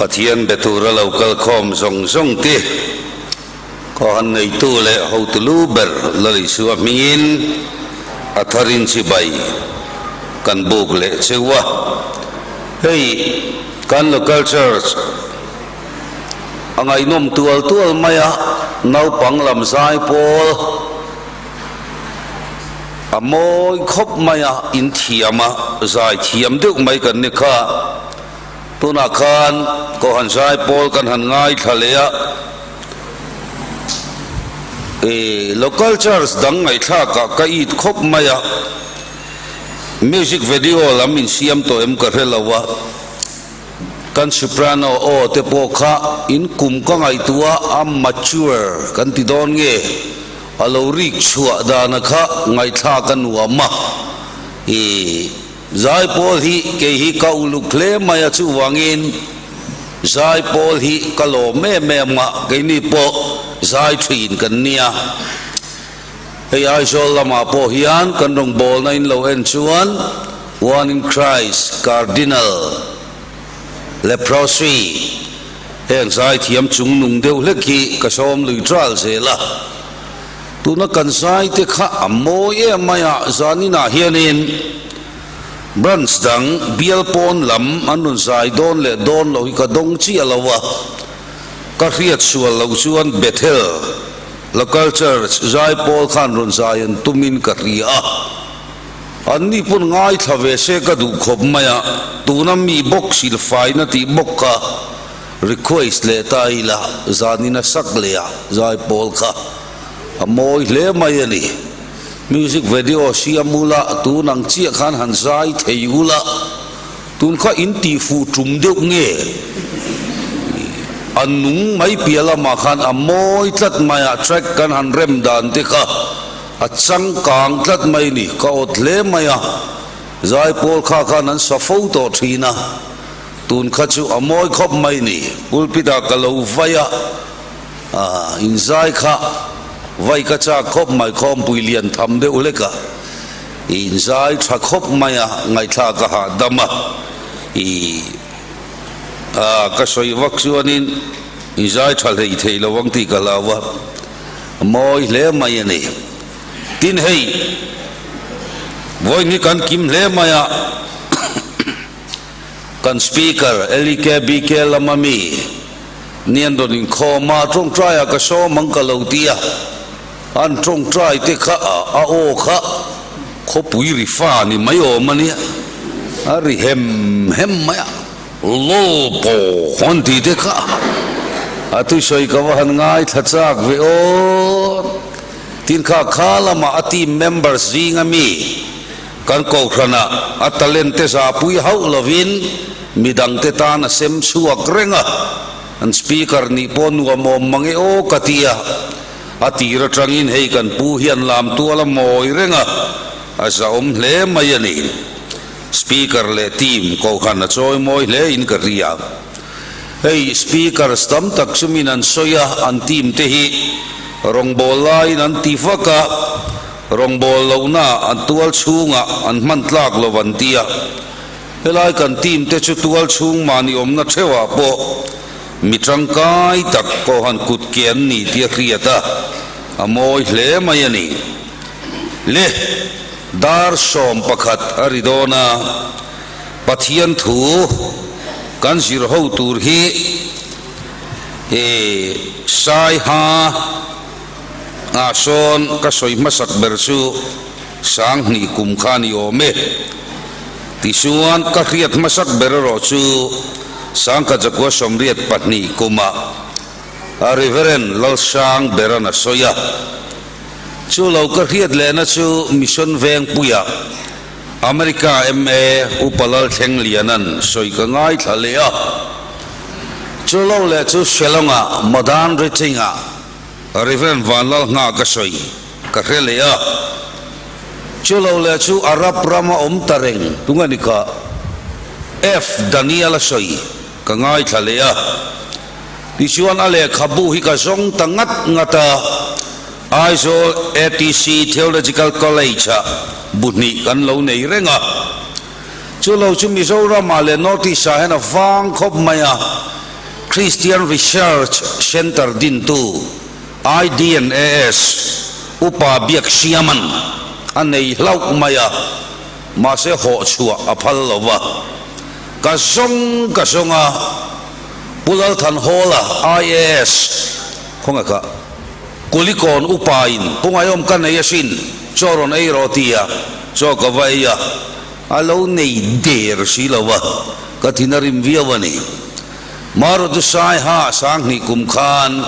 Pathian be tura lo kal khawm zawng zawng te Khawhan neitu leh hotu lu ber Lal Isua hmingin a tharin chibai kan buk leh cheu a. Hei kan local church a ngaihnawm tual tual mai a, naupang lam zai pawl a mawi khawp mai a, in thiam a, zai thiam deuh mai kan ni kha. Tunah khan Kohhran zai pawl kan han ngaithla leh a, e local church dang ngaihthlakah ka it khawp mai a, music video lam insiam tawh em ka hre lo a, kan soprano aw te pawh kha in kum ka ngaihtuah a mature kan ti dawn nge a lo rik chhuah dana kha ngaihthlak a nuam a, e. Zaipawl hi kei hi ka uluk hle mai a, chuvangin zaipawl hi ka lawm em em a, keini pawh zai thin kan nia. Hei Aizawl lamah pawh hian kan rawngbawlna in lo en chuan One in Christ, Cardinal, Leprosy heng zaithiam chungnung deuh hlek hi ka sawm lui tral zel a. Tuna kan zai te kha a mawi em mai a, zaninah hianin branch dang bial pawn lam an rawn zai dawn leh dawn lo hi ka dawng chiah lo a, ka hriat sual loh chuan Bethel Local Church zai pawl khan rawn zai an tumin ka hria a, anni pawn ngaithla ve se ka duh khawp mai a, tuna mi bawk silfaina tih bawk kha Request leh ta ila zanin a sak leh a zai pawl kha a mawi hle mai a ni. Music video siam ula tun ang chiah khan han zai thei ula tun kha in tih fuh tum deuh nge a nung mai piah lamah khan a mawi tlat mai a track kan han rem dan te kha a changkang tlat mai a ni ka awt hle mai a zai pawl kha khan an sa fo tawh thin a. Tun kha chu a mawi khawp mai ni, pulpit ah ka lo vai a, ah inzai kha vai ka chak khawp mai, khawmpui lian tham deuh hlek a, i inzai tha khawp mai a, ngaihthlak a hahdam a, i ah ka sawi vak chuanin inzai tha hlei thei lo ang tih ka hlau a, a mawi hle mai a ni. Tin hei, vawiin hi kan kim hle mai a. Kan Speaker LEKBK lama mi nian rawn inkhawm a, tawngtai ah ka sawm ang ka lo ti a, an tawngtai te kha a aw kha khawpui ri fa ni mai awm a nia, a ri hem hem mai a, Lo pawh an ti te kha a thusawi ka va han ngaithla chak ve aw, tin kha kha lamah a team members zinga mi Kan kohhranah a talent te zahpui hauh lovin midangte tan a sem chhuak reng a, an speaker nih pawh nuam awm mang e aw ka ti a, a tir atangin hei kan pu hian lam tual a mawi reng a, a zahawm hle mai a ni. Speaker leh team kohhran a chawi mawi hle in ka hria. Hei speakers tam tak chu min an sawi a, an team te hi rawngbawl laiin an ti vak a, Rawngbâwl lohna an tual chhungah an hman tlâk lo an ti a, helai kan team te chu tual chhung mahni awmna theuhah pawh mi tangkai tak pawh han kut ke an ni tih a hriat a, a mawi hle mai a ni. Le, dar 11 a ri dawn a, Pathian thu kan zir ho tur hi e Saiha, Ah sawn ka sawi hmasak ber chu Sanghnih kum kha ni awm e. Tichuan ka hriat hmasak ber erawh chu Sangkhat Zakua 82 kumah a Reverend Lalsang Beran a sawi a. Chu lo ka hriat lehna chu Mission Vengpuia America MA Upa Lalthleng Lianan sawi ka ngaithla leh a. Chu lo leh chu Shillong-ah Modern Reading-ah Reverend Vanlal Ngha ka sawi ka hre leh a, chu lo leh chu Arab rama awm ta reng tunga ni kha F Daniel a sawi ka ngaithla leh a, tichuan a lehkhabu hi ka zawng ta ngat ngat a, Aizawl ATC Theological College ah bu hnih kan lo nei reng a, chu lo chu Mizoram ah leh North East ah hian a vang khawp mai a. Christian Research Centre dintu IDNAS Upa Biaksiaman a nei hlauh mai a, mahse hawh chhuah a phal lo va. Ka zawng ka zawng a, Pu Lalthanhawla IAS khawnge kha Kulikawn upain Pu Ngaiawm ka nei asin, chaw rawn ei rawh tia chaw ka va ei a, a lo nei der si lo va, ka thin a rim viau a ni. Marutu Saiha Sanghnih kum khan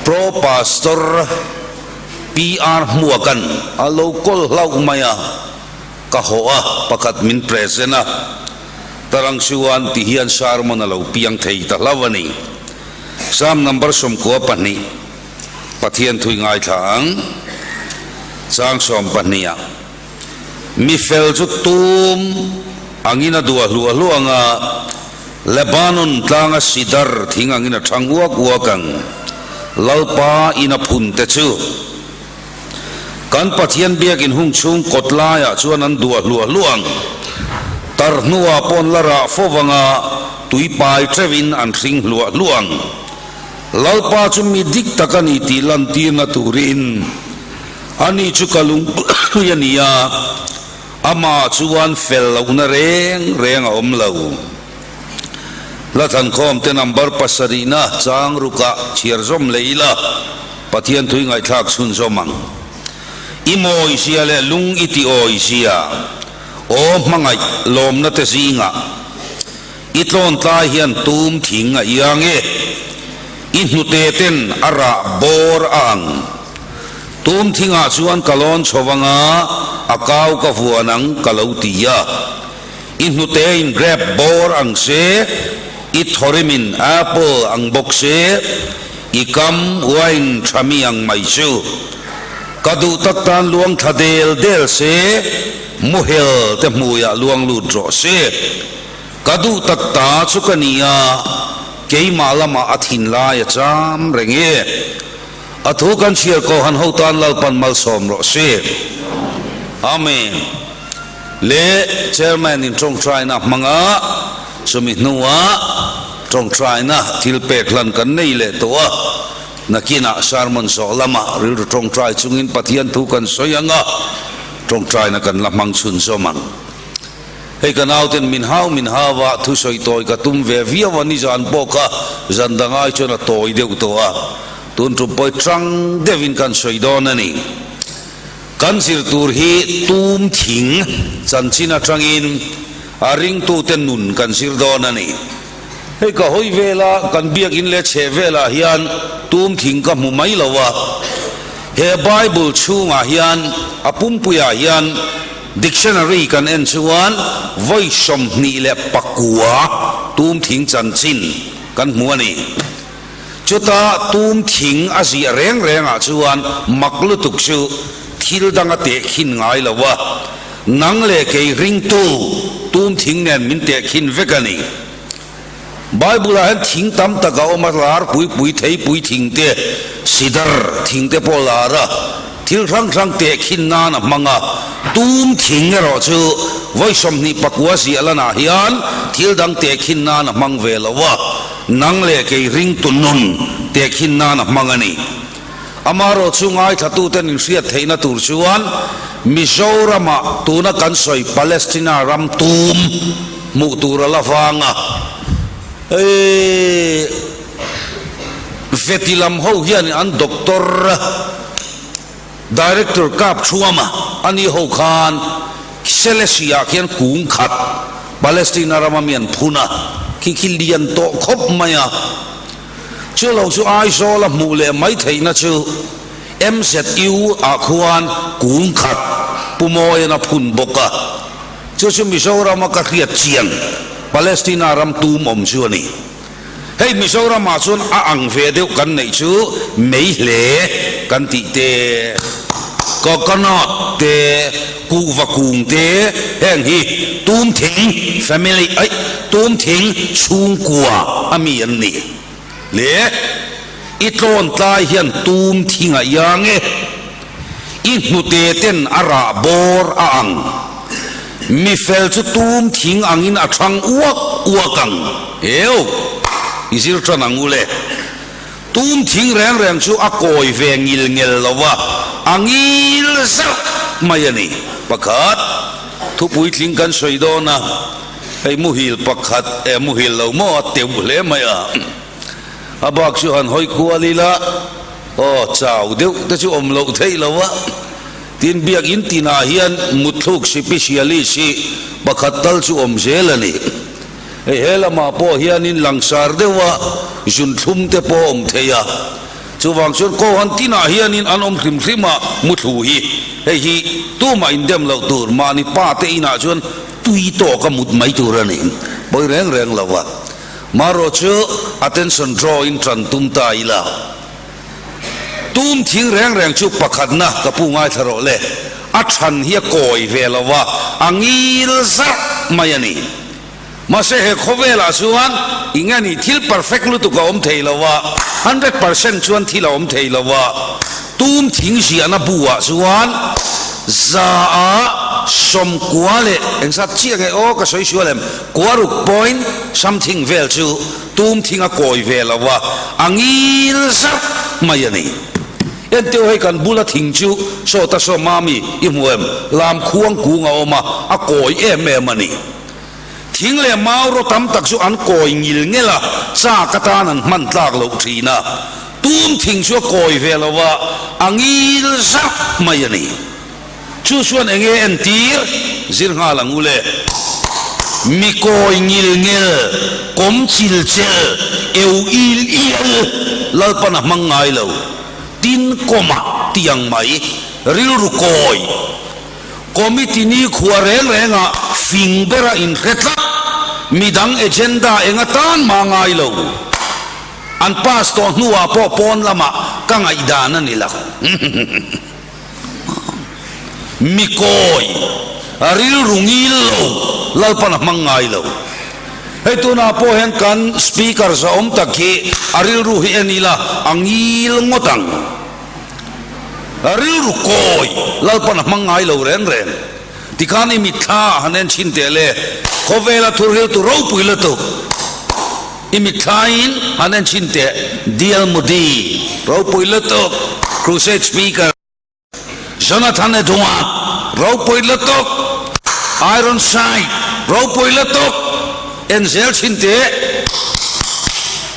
Pro Pastor PR Hmuakan a lo kawl hlauh mai a, ka hawh a, pakhat min present a, tarang chuan ti hian sermon a lo piang thei ta hlauh a ni. Psalm number 12 Pathian thui ngaithla ang, chang 12 ah. Mi fel chu tum angin a duah hluah hluah ang a, Lebanon tlanga sidar thing angin a thang uak uak ang. Lalpa in a phun te chu kan Pathian biakin hung chhung kawt laiah chuan an duah hluah hluah ang. Tar hnuah pawh an la rah fo vang a, tui pai teuhin an hring hluah hluah ang. Lalpa chu mi dik tak a ni tih lantirna turin Ani chu ka lungpui a ni a, amah chuan fel lohna reng reng a awm lo. Hlathankhawmte number pasarihna chang rukah chhiar zawm leh ila, Pathian thui ngaihthlak chhunzawm ang. I mawizia leh lung i ti awizia, aw hmangaih lawmna te zingah I tlawntlai hian tum thing a iang e. I hnute ten a rah bawr a ang. Tum thingah chuan ka lawn chho anga a kau ka vuan ang ka lo ti a. I hnute in grape bawr ang se, i thawrim in apple ang bawk se, i kam wine tha mi ang mai chu. Ka duh tak tan luang thla del del se, muhel te hmuiah luang lut rawh se. Ka duh tak ta chu ka ni a, keimah lamah a thinlai a cham reng e. A thu kan chhiar ko han ho tan Lalpan malsawm rawh se. Amen. Le Chairman in tawngtaina hmanga chumi hnuah tawngtaina thil pek hlan kan nei leh tawh a, nakinah sermon zawh lamah rilru tawngtai chungin Pathian thu kan sawi ang a, tawngtaina kan la hmang chhunzawm ang. Hei ka nauten min hau min hau a, thusawi tawi ka tum ve viau a, nizan pawh kha zan dang ai chuan a tawi deuh tawh a, tun tum pawh hi tang deuhin kan sawi dawn a ni. Kan zir tur hi tum thing chanchin atangin a ringtute nun kan zir dawn a ni. Hei ka hawi vela kan biakin leh chheh velah hian tum thing ka hmu mai lo a, he Bible chhungah hian a pumpuiah hian dictionary kan en chuan vawi 29 tum thing chanchin kan hmu a ni. Chuta tum thing a ziah reng rengah chuan mak lutuk chu thil dang a tehkhin ngai lo a, Nang leh kei ringtu tum thing nen min tehkhin vek a ni. Bible-ah hian thing tam tak a awm a, lar pui pui, theipui thing te, sidar thing te pawh lar a, thil hrang hrang tehkhin nan a hmang a. Tum thing erawh chu vawi 29 ziah lanah hian thil dang tehkhin nan a hmang ve lo a, nang leh kei ringtu nun tehkhin nan a hmang a ni. Amaherawh chu ngaithlatuten inhriat theihna tur chuan Mizoramah tuna kan sawi Palestina ram tum hmuh tur a la vang a, hei Veti lam ho hian an doctor Director kap thuama a ni ho khan Selesih-ah khian kung khat Palestina rama mi an phun a, khi khi lian tawh khawp mai a. Chu lo chu Aizawl a hmuh leh mai theihna chu MZU ah khuan kung khat Pu Mawian a phun bawk a, chu chu Mizoram a ka hriat chian Palestina ram tum awm chu a ni. Hei Mizoram ah chuan a ang ve deuh kan neih chu mei hle kan tih te, coconut te, kuhva kung te heng hi tum thing family aih tum thing chhungkua a mi an ni le i tlawn tlai hian tum thing a iang e i hnute ten a rah bawr a ang mi fel chu tum thing angin a thang uak uak ang heu. I zir tan ang u le. Tum thing reng reng chu a kawi ve ngil ngel lo va, a ngil zarh mai a ni. Pakhat, thupuitling kan sawi dawn a, hei muhil pakhat, eh muhil lo maw a teuh hle mai a. A bak chu han hawi kual ila, aw chau deuh te chu awm loh theih lo a. Tin, biakinn tinah hian mutthluk sipisialist hi pakhat tal chu awm zel a ni. Hei he lamah pawh hianin langsar deuha zunthlum te pawh a awm thei a, chuvang chuan Kohan tinah hianin an awm hrim hrim a muthlu hi hei hi tumah indem loh tur, mahni pa te inah chuan tui tawka mut mai tur a ni, pawi reng reng lo a. Marawh chu attention draw in tan tum ta ila. Tum thing reng reng chu pakhatna ka pu ngaithla rawh le, a chhan hi a kawi ve lo va, a ngil zarh mai a ni. Mahse he khawvelah chuan eng nge ni thil perfect lutuk a awm thei lo va, 100% chuan thil a awm thei lo va, tum thing ziahna bu ah chuan za ah sawmkua leh engzat chiah nge aw ka sawi sual em, kuaruk point something vel chu Tum thing a kawi ve lo a, a ngil zarh mai a ni. Enteu hei kan bula thing chu sawta saw mami i hmu em? Lam khuang kung a awm a, a kawi em em a ni. Thing leh mau ro tam tak chu an kawi ngil ngel a, chak atan an hman tlak loh thin a. Tum thing chu a kawi ve lo a, a ngil zarh mai a ni. Chu chuan enge entir? Zir nghal ang u le. Mi kawi ngil ngel, kawm chil chel, eu il ial, Lalpan a hmang ngai lo. Tin kawma ti ang mai, rilru kawi. Committee ni khua reng renga fing bera inhre tlat, midang agenda enga tan mah ngai lo. An pass tawh hnuah pawh pawn lamah ka ngaihdan a ni lo. Mi kawi, a rilru ngil lo, Lalpan a hmang ngai lo. Hei tunah pawh hian kan Speaker zahawm tak hi a rilru hi en ila a ngil ngawt ang. A rilru kawi, Lalpan a hmang ngai lo reng reng. Tikhan i mitthla ah han en chhin teh le, khawvela thurhiltu ropui lutuk i mitthla in han en chhin teh, Dial Moody ropui lutuk, Crusade Speaker, Jonathan Edward ropui lutuk, Ironside ropui lutuk, en zel chhin teh,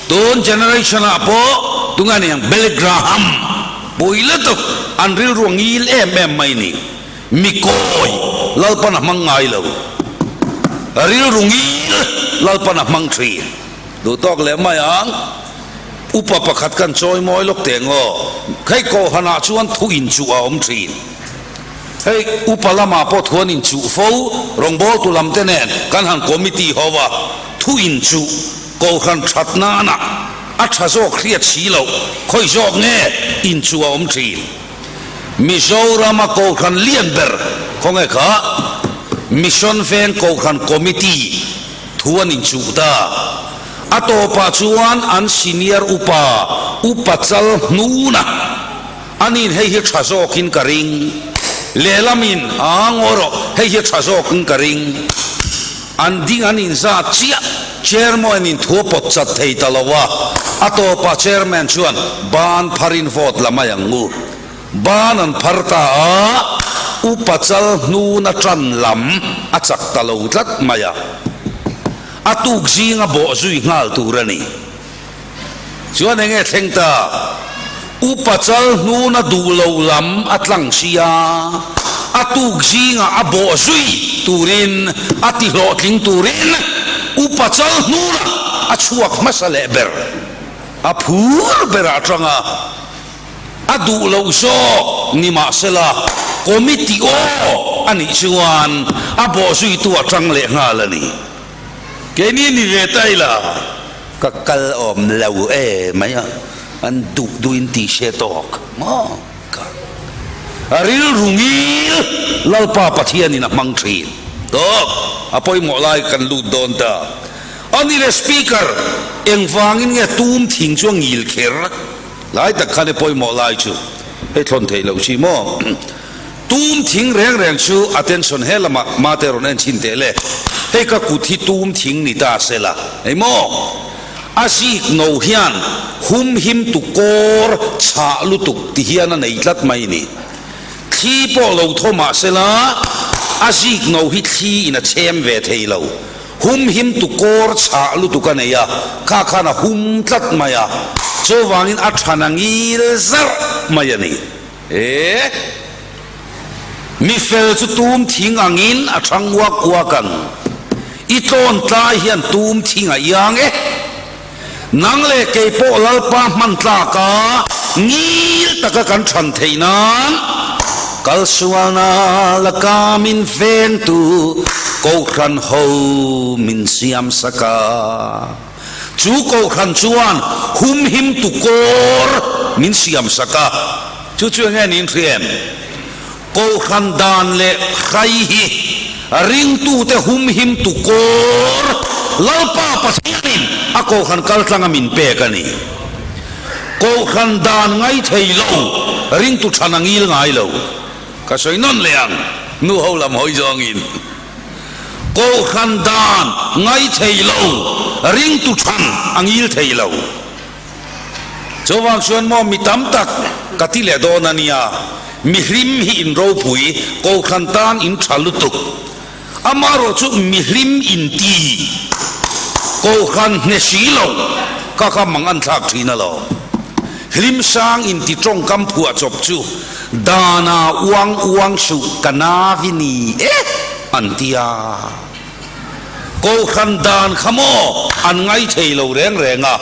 tun generation ah pawh tunge ni ang Billy Graham pui lutuk, an rilru a ngil em em mai ni. Mi kawi Lalpan a hmang ngai lo. Rilru ngil Lalpan a hmang thin. Duh tawk leh mai ang. Upa pakhat kan chawi mawi lawk teh ngaw. Hei Kohhranah chuan thu inchuh a awm thin. Hei upa lamah pawh thu an inchuh fo. Rawngbawltu lam te nen kan han committee ho a, thu inchuh Kohhran that nana a tha zawk hriat si loh khawi zawk nge inchuh a awm thin. Mizorama Kohhran lian ber khawnge kha Mission Veng Kohhran Committee thu an inchuh ta. A tawpah chuan an senior upa, Upa Chal Hnuna anin hei hi tha zawkin ka ring, lehlamin a ngaw rawh hei hi tha zawkin ka ring. An ding an inzat chiah, Chairman in thu a pawt chat thei ta lo a, a tawpah Chairman chuan ban pharin vote la mai ang u. Ban an phar ta a, Upa chal hnuna tan lam a chak ta lo tlat mai a, a tuk zinga bawh zui nghal tur a ni. Chuan enge thleng ta? Upa chal hnuna duh lo lam a tlang sia, a tuk zingah a bawh zui turin, a ti hlawhtling turin upa chal hnuna a chhuak hmasa leh ber, a phur berah atanga a duh loh zawk ni mahsela committee aw a nih chuan a bawh zuitu a tang leh nghal a ni. Keini ni ve ta ila. Ka kal awm lo e mai a, an duh duh in tih hre tawk maw ka rilru ngil Lalpa Pathian in a hmang thin tawk a pawimawh lai kan lut dawn ta. Ani le Speaker engvangin nge tum thing chu a ngil kher lai tak khan e pawimawh lai chu hei thlawn theih loh chi maw. Tum thing reng reng chu attention he lamah mate rawn en chhin teh le, hei ka kut hi tum thing ni ta se la, hei maw? A zik no hian humhim tu kawr chhah lutuk ti hian a nei tlat mai ni. Thli pawh lo thaw mah sela, a zik no hi thli in a chhem ve thei lo. Humhim tu kawr chhah lutuk a nei a, kha khan a hum tlat mai a, chuvangin a than a ngil zarh mai a ni. E! Mi fel chu tum thing angin a thang uak uak ang. I tlawn tlai hian tum thing a iang e. Nang leh kei pawh Lalpa hman tlak a ngil taka kan than theih nan kalsualna laka min vengtu Kohhran ho min siam sak a. Chu Kohhran chuan humhimtu kawr min siam sak a. Chu chu enge niin hria em? Kohhran dan leh hrai hi ringtute humhimtu kawr Lalpa Pathianin a kohhran kaltlanga min pek a ni. Kohhran dan ngai thei lo ringtu than a ngil ngai lo. Ka sawi nawn leh ang, nu ho lam hawi zawngin. Kohhran dan ngai thei lo ringtu than a ngil thei lo. Chuvang chuan maw mi tam tak ka ti leh dawn a nia, mihlim hi in ropui, Kohhran tan in tha lutuk. Amaherawh chu mihlim in ti, Kohhran hne si lo ka kha mang an thlak thin alawm. Hlim sang in ti tawngkam phuah chawp chu dana uang uang suh ka navi ni e an tia. Kohhran dan kha maw an ngai thei lo reng reng a,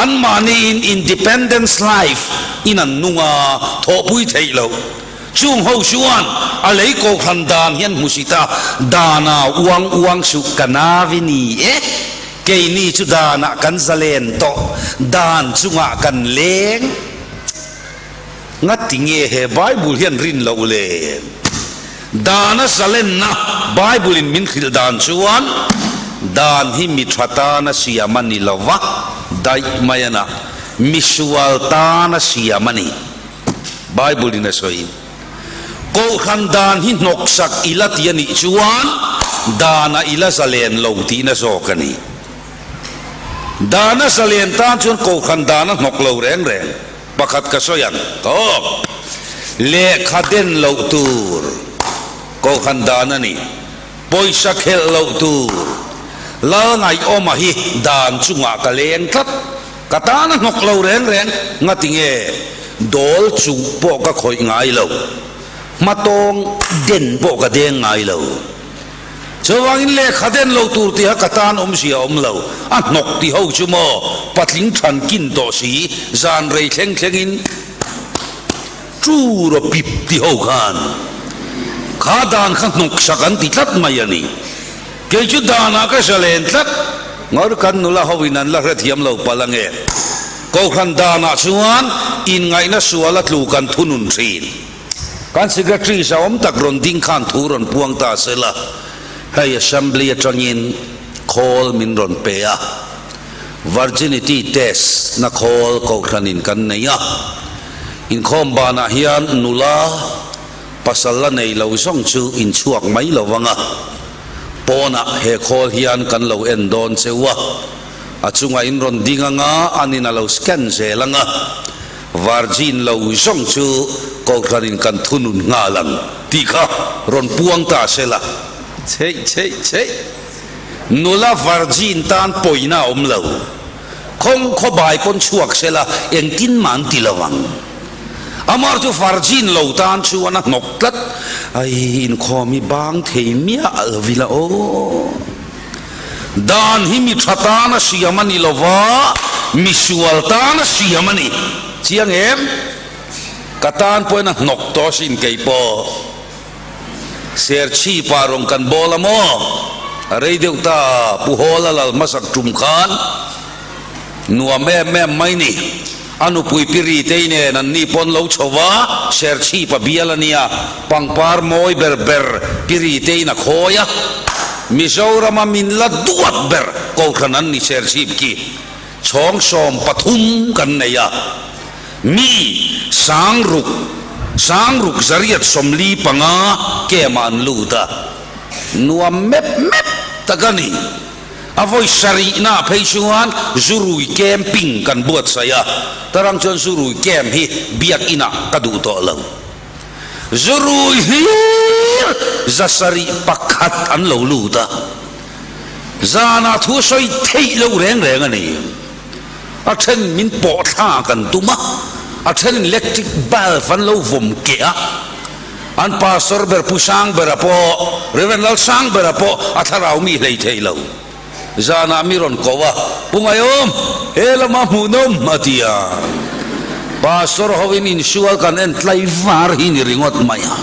anmahniin independence life in an nung a, thawhpui theih loh. Chung ho chuan a lei kohhran dan hian hmusit a, Dana uang uang suh ka navi ni e, keini chu danah kan zalen tawh, dan chungah kan leng. Ngati nge he Bible hian rin loh le? Dana zalenna Bible in min hrilh dan chuan dan hi mi tha tana siam a ni lo va, daih mai a na, mi sual tana siam a ni. Bible in a sawi. Kohhran dan hi hnawksak ila ti a nih chuan dana ila zalen lo tihna zawk a ni. Dana zalen tan chuan kohhran dan a hnawk lo reng reng. Pakhat ka sawi ang, ka awm. Lehkha den loh tur Kohhran dan a ni. Pawisa khelh loh tur Lal Ngaihawma hi dan chungah ka leng tlat. Ka tan a hnawk lo reng reng, ngati nge dawl chuh pawh ka khawih ngai lo, hmatawng den pawh ka deng ngai lo. Chuvangin lehkha den lo tur tiha ka tan awmzia a awm lo, a hnawk ti ho chu maw patling than kin tawh si, zan rei thleng thlengin tur aw pip ti ho khan kha dan kha hnawk sak an ti tlat mai a ni. Kei chu danah ka zalen tlat, ngawr kan nula ho in an la hrethiam lo palh ange. Kohhran danah chuan inngaihna sual a tlu kan thunun thin. Kan Secretary zahawm tak rawn ding khan thu rawn puang ta sela, hei Assembly atangin khawl min rawn pe a, Virginity test na khawl kohhranin kan nei a, inkhawm banah hian nula pasal la nei lo zawng chu inchhuak mai lo vang a, pawnah he khawl hian kan lo en dawn cheu a, a chungah in rawn ding anga anin a lo scan zel anga. Virgin lo zawng chu Kohhranin kan thunun nghal ang tih kha rawn puang ta se la. Chheih chheih chheih. Nula virgin tan pawina a awm lo. Khawng khawbai pawn chhuak se la engtin mah an ti lo ang. Amar chu virgin lo tan chuan a hnawk tlat. Ai inkhawm hi bang thei miah lo ila aw. Dan hi mi tha tana siam a ni lo va, mi sual tana siam a ni. Chiang em? Ka tan pawhin a hnawk tawh asin kei pawh. Serchhipa rawn kan bawl a maw? A rei deuh ta, Pu Hawla lal hmasak tum khan nuam em em mai ni. A nupui pi Ritei nen an ni pawn lo chho va, Serchhipa bial a nia, pangpar mawi ber ber pi Riteiin a khawi a. Mizorama min la duat ber Kohhran an ni Serchhip khi chhawng 13 kan nei a, mi sangruk sangruk 145 camp ah an lut a, nuam mep mep tak a ni. A vawi sarihna phei chuan zurui camping kan buatsaih a, tarang chuan zurui camp hi biakinah ka duh tawh lo. Zurui hlir 101 an lo lut a, zanah thu sawi theih loh reng reng a ni. A then min pawh thla kan tum a, a then electric bulb an lo vawm keh a, an pastor ber Pu Sangbera pawh, Rev. Lalsangbera pawh a thlarau mi hlei thei lo. Zanah mi rawn ko a, Pu Ngaiawm, he lama hmuhnawm a ti a. Pastor hoin insual kan en tlai var hi ni ringawt mai a.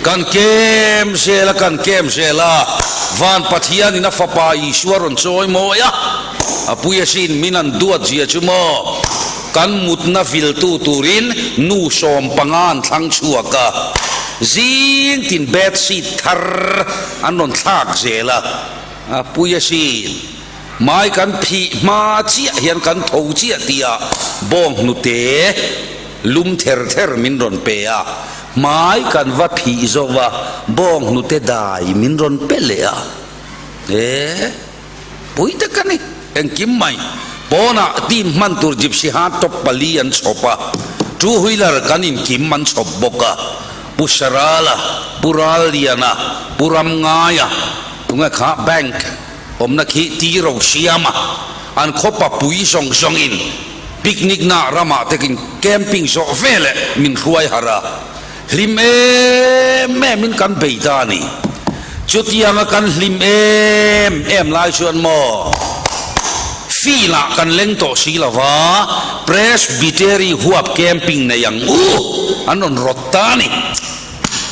Kan kem zel a, kan kem zel a, Van Pathianin a Fapa Isua rawn chawi mawi a, a pui asin min an duat zia chu maw? Kan mutna viltu turin nu 15 an thlang chhuak a, zing tin bed sheet thar an rawn thlak zel a, a pui asin. Mai kan phih hma chiah hian kan tho chiah tihah bawng hnute lum ther ther min rawn pe a, hmai kan va phih zo va, bawng hnute dai min rawn pe leh a. E, pui tak a ni, engkim mai. Pawnah team hman tur gypsy hard top pali an chhawp a, two wheeler kan inkim an chhawp bawk a, Pu Sarala, Pu Ralliana, Pu Ramngaia, tunge kha bank awmna khi ti ro siam a, an khaw papui zawng zawngin picnic na ramah te kin camping zawh veleh min hruai harh a, hlim em em in kan bei ta a ni. Chutianga kan hlim em em lai chuan maw field ah kan leng tawh si lo va, Presbytery huap camping nei ang u an rawn rawt ta a ni.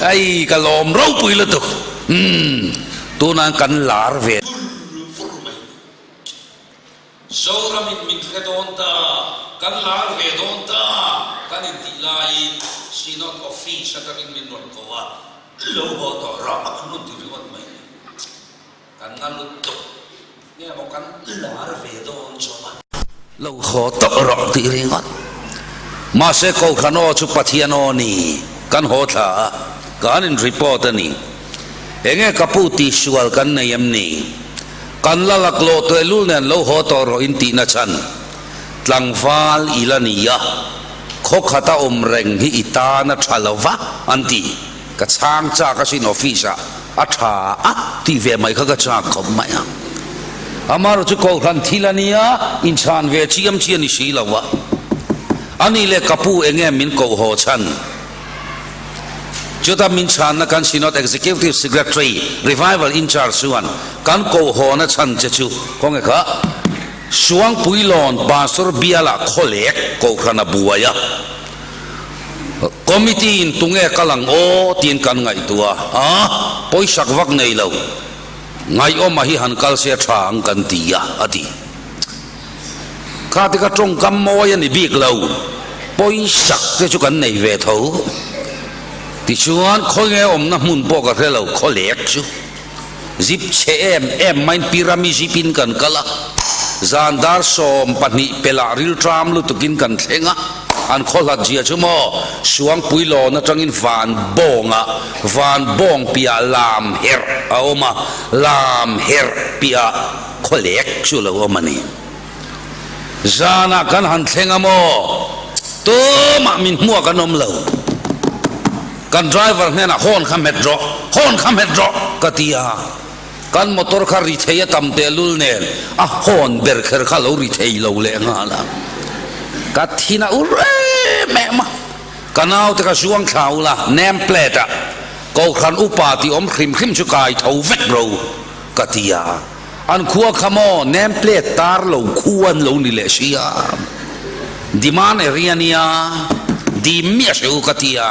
Hei ka lawm ropui lutuk. Umm tunah kan lar ve. Vur vur mai. Zoramin min hre dawn ta, kan lar ve dawn ta kan intih laiin Synod Office atangin min rawn ko a, lo haw tawh rawh an rawn ti ringawt mai ni. Kan nga lutuk nge maw kan lar ve dawn chawp a. Lo haw tawh rawh tih ringawt. Mahse Kohhran aw chu Pathian aw ni, kan haw thla a, kan in report a ni. Enge ka pu tihsual kan nei em ni? Kan la laklawh tuailul nen lo haw tawh rawh in tihna chhan tlangval i la ni a, khaw khata awm reng hi i tan a tha lo va an ti. Ka chhang chak asin office ah a tha a tih ve mai kha ka chak khawp mai a. Amaherawhchu chu Kohhran thil a nia, inchhan ve chiam chi a ni si lo a. Ani leh ka pu enge min koh haw chhan? Chuta min chhanna kan Synod Executive Secretary, Revival in-charge chuan kan kohhawna chhan che chu khawnge kha Suangpuilawn Pastor bialah khawlek kohhran a buai a, Committee in tunge kal ang aw tiin kan ngaihtuah a, pawisak vak nei lo, ngaihawma hi han kal se a tha ang kan ti a, a ti. Kha te kha tawngkam mawi a ni bik lo, pawisak te chu kan nei ve tho. Tichuan khawi nge awmna hmun pawh ka hre lo, khawlek chu zip chhe em em maiin Pirami zip in kan kal a, zan dar 12 pelah rilṭam lutukin kan thleng a, an khaw hlat zia chu maw Suangpui lawn atangin van bawngah van bawng piah lam herh a awm a, lam herh piah Khawlek chu lo awm a ni. Zanah kan han thleng a maw? Tumah min hmuak an awm lo. Kan driver hnenah horn kha hmet rawh, horn kha hmet rawh ka ti a. Kan motor kha ri thei a tam tehlul nen a horn ber kher kha lo ri thei lo leh nghal a. Ka thin a ur em em a. Ka naute ka zuang thla ula, name plate ah Kohhran upa tih awm hrim hrim chu kai tho vek ro. Ka ti a, an khua kha maw name plate tar lo khu an lo ni leh si a, demand area nia dim miah hreu ka ti a,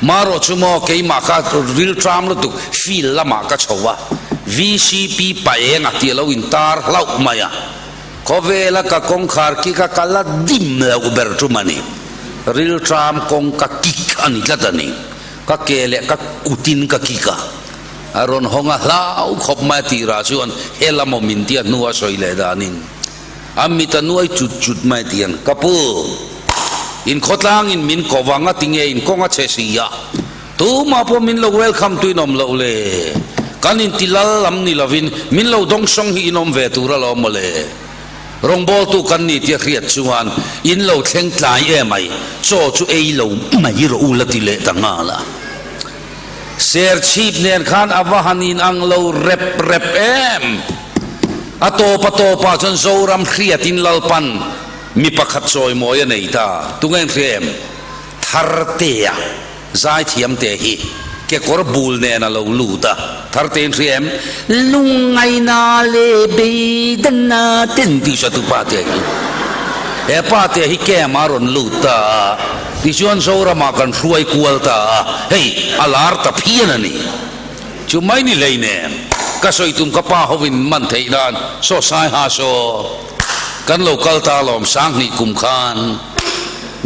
marawh chu maw keimah kha rilṭam lutuk field lamah ka chho a, vcp pa enga tih a lo intar hlauh mai a, khawvela ka kawngkhar kik a ka la dim loh ber tum a ni, rilṭam kawng ka kik a ni tlat a ni, ka ke leh ka kutin ka kik a. A rawn hawng a hlau khawp mai a tirah chuan he lam awm in tia hnu a sawi leh danin a mit a nuai chut chut mai ti an ka pu in khawtlang in min ko vang a tinge in kawng a chhe si a tumah pawh min lo welcome tuin awm loh le. Kan inti lal lam ni lovin min lo dawngsawng hi in awm ve tur alawm mawle. Rawngbawltu kan ni tia hriat chuan in lo thleng tlai em ai, chaw chu ei lo mai rawh u la ti leh ta nghal a. Serchhip nen khan a va han in ang lo rep rep em! A tawp a tawpah chuan Zoram hriatin Lalpan mi pakhat chawimawi a nei ta. Tunge in hria em? Thartea. Zaithiam te hi kekawr bul nen a lo lut a, thar te in hria em? Lungngaina leh beidanna ten tih hre tu pa te hi. He pa te hi camp a rawn lut ta a, tichuan Zoramah kan hruai kual ta a, hei a lar ta phian a ni. Chu mai ni hlei nen ka sawi tum ka pa hovin man theih nan saw sai ha saw kan lo kal ta alawm Sanghnih kum khan.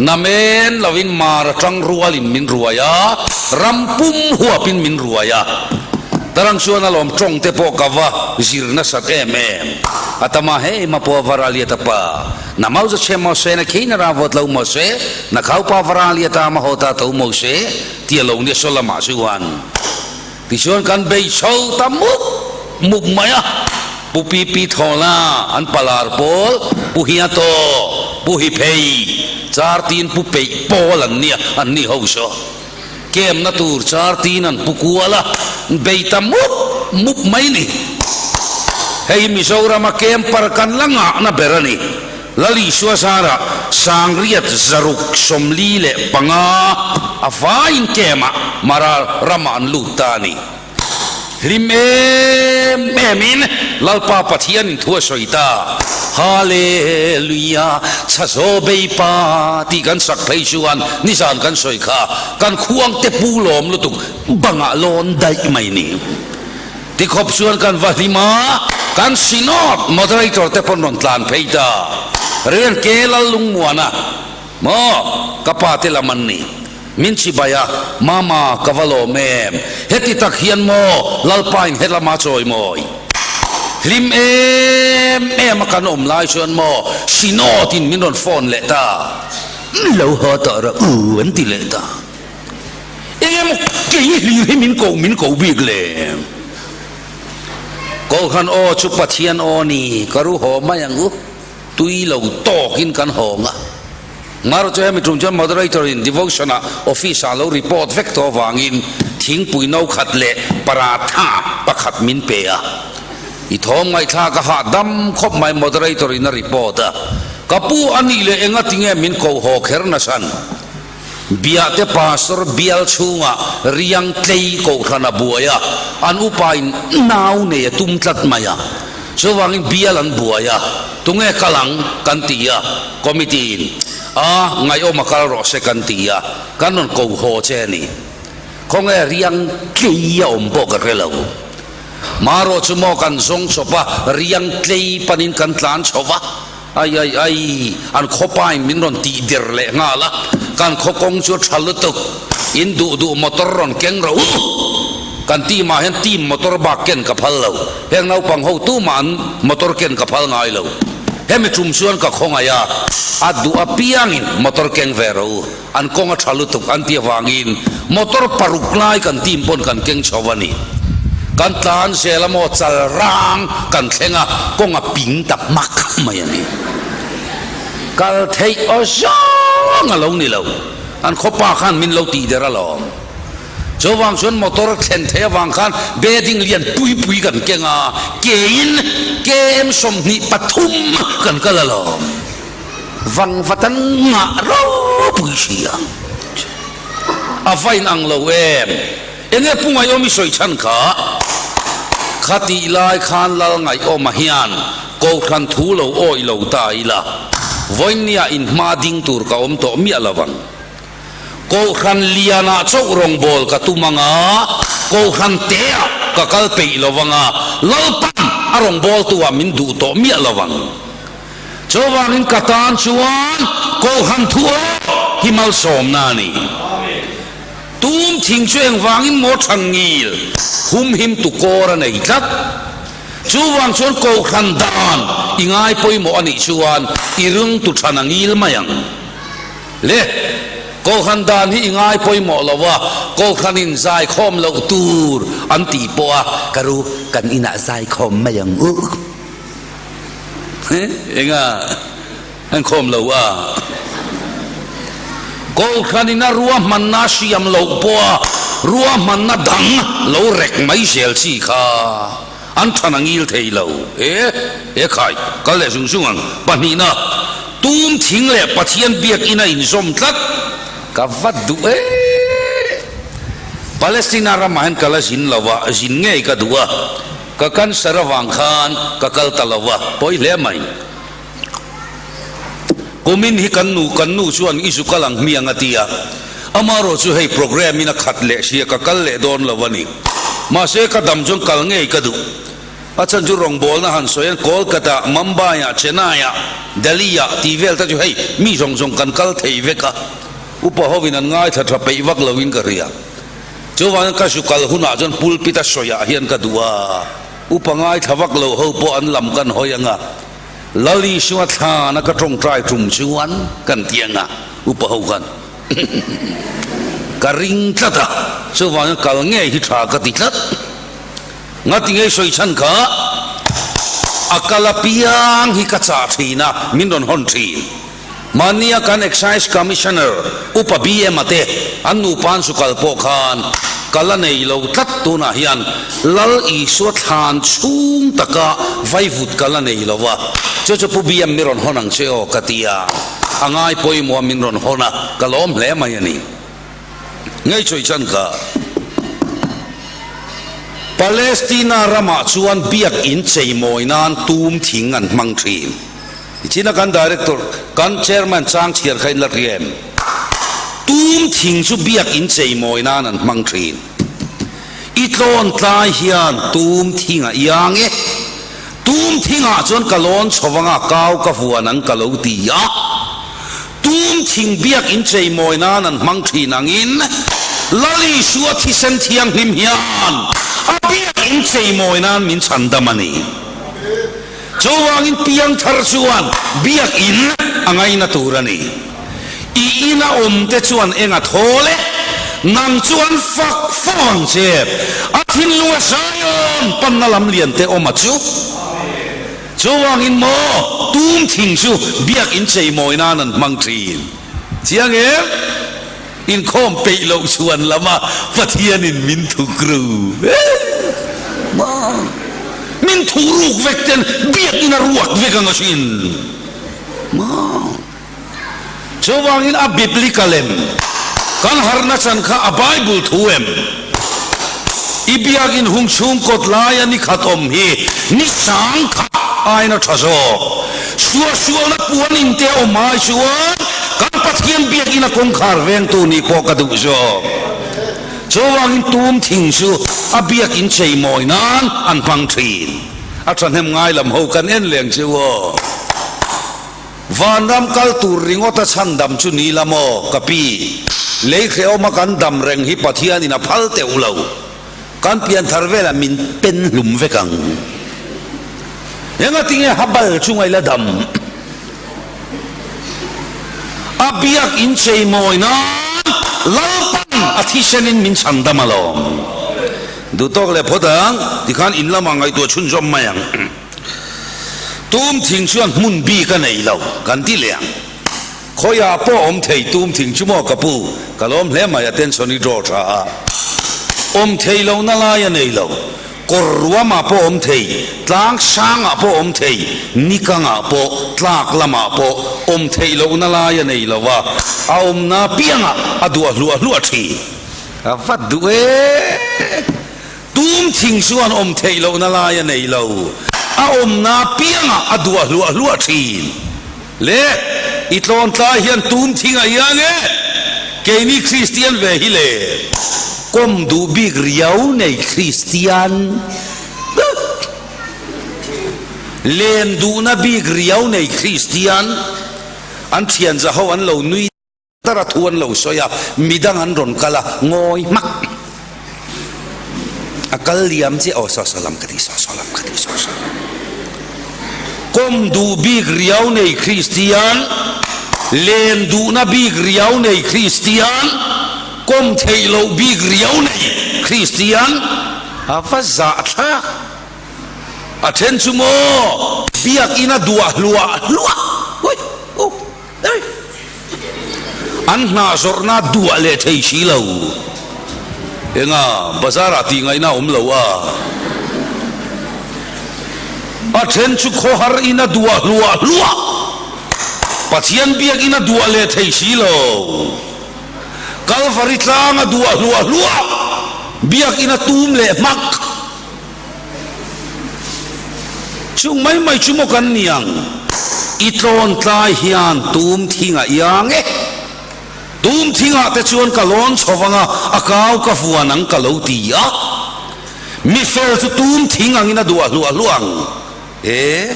Namen lovin mar atang rualin min ruai a, ram pum huapin min ruai a. Tarang chuan a lawm tawng te pawh ka va zir nasat em em. A tama hei mapua Varaliata pa, na mauza che maw se, na khi na ra vawt lo maw se, na khau pa Varaliata ma haw ta tho maw se, tia lo nia saw lamah chuan. Tichuan kan bei chho ta mup mup mai a, Pu Pipi Thawla an palar pawl, Pu Hiato, Pu Hiphei, Chartin Pu Peih pawl an nia, an ni ho saw. Kemna tur Chartin an pu kual a, bei ta mup mup mai ni. Hei Mizorama camper kan la ngahna ber a ni. Lal Isua zarah Sangriat zaruk 45 a vaiin camp-ah Mara ramah an lut ta a ni. Hlim em emin Lalpa Pathianin thu a sawi ta, Hallelujah, Chhazaw Beipa tih kan sak phei chuan nizan kan sawi kha kan khuangte pu lawm lutuk bangah lawn daih mai ni. Tikhawp chuan kan va hlim a, kan Synod Moderator te pawn rawn tlan phei ta. Rian ke lal lungmuan a, Maw, ka pa te lam an ni. Min chibai a, Mama, ka va lawm em? Heti tak hian maw Lalpa in helama chawi mawi? Hlim em em a kan awm lai chuan maw Synod in min rawn phone leh ta. Lo haw tawh rawh u an ti leh ta. Eng emaw kei hlir hi min ko min ko bik le. Kohhran aw chu Pathian aw ni ka ru haw mai ang u. Tui lo tawkin kan hawng a. Mar chu hemi tum chuan moderator in devotion ah office ah lo report vek tawh avangin thingpui no khat leh paratha pakhat min pe a. I thawm ngaihthlak a hahdam khawp mai moderator in a report a. Ka pu a nih leh enga tinge min ko haw kher nasan? Biahte Pastor bial chhungah riang tlei kohhran a buai a, an upain nau nei a tum tlat mai a. Chuvangin bial an buai a, tunge kal ang kan ti a, committee in a ngaihawm a kal rawh se kan ti a, kan rawn ko haw che a ni. Khawnge riang tlei a awm pawh ka hre lo. Marawh chu maw kan zawng chawp a, riang tlei panin kan tlan chho va. Ai ai ai, an khawpain min rawn tih der leh nghal a, kan khaw kawng chu a tha lutuk, in duh duh motor rawn keng rawh u, kan team ah hian team motor bak ken ka phal lo, heng naupang ho tumah an motor ken ka phal ngai lo, hemi tum chuan ka khawngaih a, a duh apiangin motor keng ve rawh u, an kawng a tha lutuk an ti avangin motor paruk lai kan team pawn kan keng chho a ni. Kan tlan zel a maw chal rang kan thleng a, kawng a ping ta hmak mai a ni. Kal theih aw zawng a lo ni lo, an khawpa khan min lo tih der alawm. Chuvang chuan motor thlen theih avang khan bedding lian pui pui kan keng a, kein KM 23 kan kal alawm. Vangvatan ngah ropui si a, a va in ang lo em? Enge Pu Ngaihawm i sawi chhan kha? Kha tih lai khan Lal Ngaihawma hian Kohhran thu lo awih lo ta ila, vawinia in hma ding tur ka awm tawh miah lo ang. Kohhran lianah chauh rawngbâwl ka tum ang a, Kohhran teah ka kal peih lo ang a, Lalpan a rawngbâwltu-ah min duh tawh miah lo ang. Chuvangin ka tan chuan Kohhran thu awk hi malsawmna a ni. Tum thing chu engvangin maw than ngil humhim tu kawr a nei tlat. Chuvang chuan Kohhran dan i ngai pawimawh a nih chuan i ring tu than a ngil mai ang. Le! Kohhran dan hi i ngai pawimawh lo a, Kohhranin zaikhawm loh tur an tih pawh a. Ka ru, kan inah zaikhawm mai ang u. Enga an khawm lo a. Kohhranin a ruahmanna siam loh pawh a ruahmanna dang lo rek mai zel chi kha an than a ngil thei lo. E, e khai, kal leh zung zung ang. Pahnihna, tum thing leh Pathian biakinn a inzawm tlat. Ka va duh e. Palestina ramah hian ka la zin lo a, zin ngei ka duh a. Ka cancer avang khan ka kal ta lo a, pawi hle mai. Kumin hi kan nu, kan nu chuan i zu kal ang hmiang a ti a. Amarawh chu hei program in a khat leh sia ka kal leh dawn lo a ni. Mahse ka dam chuan kal ngei ka duh. A chhan chu rawngbawlna han sawi an Kolkata, Mumbai ah, Chennai ah, Delhi ah tih vel te chu hei mi zawng zawng kan kal thei vek a. Upa hovin an ngaithla tha peih vak lo in ka ria. Chuvangin ka zu kal hunah chuan pulpit a sawiah hian ka duh a, upa ngaithla vak lo ho pawh an lam kan hawi ang a, Lal Isua thlana ka tawngtai tum chuan kan ti ang a, upa ho khan ka ring tlat a, chuvangin kal ngei hi tha ka ti tlat. Ngati ngei sawi chhan kha a kal apiang hi ka chah thin a, min rawn hawn thin. Mahnia kan Excise Commissioner Upa BM a te an nupa an sukal pawh khan ka la nei lo tlat tunah hian Lal Isua thlan chhung taka vaivut ka la nei lo a, chu chu Pu BM mi rawn hawn ang che aw ka ti a, a ngai pawimawh a min rawn hawn a, ka lawm hle mai a ni. Ngei chawih chan kha. Palestina ramah chuan biak in cheimawi nan tum thing an hmang thin. China kan Director, kan Chairman chang chhiar kha in la hria em? Tum thing chu biak in cheimawi nan an hmang thin. I tlawn tlai hian tum thing a iang e. Tum thingah chuan ka lawn chho anga kau ka vuan ang ka lo ti a. Tum thing biak in cheimawi nan an hmang thin angin Lal Isua thisen thianghlim hian a biak in cheimawi nan min chhandam a ni. Chuvangin piangthar chuan biakinn a ngaina tur a ni. I ina awmte chuan eng a thawl e? Nang chu an fak fo ang che. A thinlunga Zion panna lam lian te awm a chu. Chuvangin maw tum thing chu biakinn cheimawi nan an hmang thin. Chiang em? Inkhawm peih loh chhuan lama Pathianin min thukru maw? Min thuhruk vek ten biakinn a ruak vek ang asin maw? Chuvangin a biblical em? Kan harhna chan kha a Bible thu em? I biakinn hung chhung kawt laia ni khat awm hi ni sang khat aiin a tha zawk. Suahsualna puan in te awm ai chuan kan Pathian biakinn a kawngkhar vengtu nih pawh ka duh zawk. Chuvangin tum thing chu a biakinn cheimawi nan an hmang thin. A thahnem ngai lam ho kan en leng chu aw. Vanram kal tur ringawt a chhandam chu ni la maw ka pi? Lei hrehawma kan dam reng hi Pathianin a phal teuh lo. Kan pianthar velah min pen hlum vek ang. Enga tinge habal chunga ila dam? A biak in cheimawi nan Lalpan a thisenin min chhandam alawm. Duhtawk leh phawt ang, tikhan in lamah ngaihtuah chhunzawm mai ang. Tum thing chuan hmun bik a nei lo, kan ti leh ang. Khawiah pawh awm thei tum thing chu maw ka pu, ka lawm hle mai attention i draw tha a. Awm thei lo na lai a nei lo, kawr ruamah pawh awm thei, tlang sangah pawh awm thei, nikangah pawh, tlak lamah pawh awm theih loh na lai a nei lo a, a awmna piangah a duah hluah hluah thin. A va duh e! Tum thing chuan awm theih lohna lai a nei lo, a awmna piangah a duah hluah hluah thin. Le, i tlawn tlai hian tum thing a iang e, keini Kristian ve hi le. Kawm duh bik riau nei Kristian, len duhna bik riau nei Kristian, an thian zaho an lo nui. Tar a thu an lo sawi a, midang an rawn kal a, ngawi hmak. A kal liam chiah, aw saw saw lam ka ti, saw saw lam ka ti, saw saw lam. Kawm duh bik riau nei Kristian. Len duhna bik riau nei Kristian, kawm theih loh bik riau nei Kristian a va zahthlak. A then chu maw biakinn a duah hluah hluah ui u ei an hnah zawrhna duah leh thei si lo. Enga bazar ah tih ngaihna a awm lo a. A then chu khawhar in a duah hluah hluah Pathian biakinn a duah leh thei si lo. Kalvari tlang a duah hluah hluah biakinn a tum leh hmak. Chung mai mai chu maw kan ni ang? I tlawn tlai hian tum thing a iang e. Tum thingah te chuan ka lawn chho vang a, a kau ka vuan ang ka lo ti a. Mi fel chu tum thing angin a duah hluah hluah ang. E,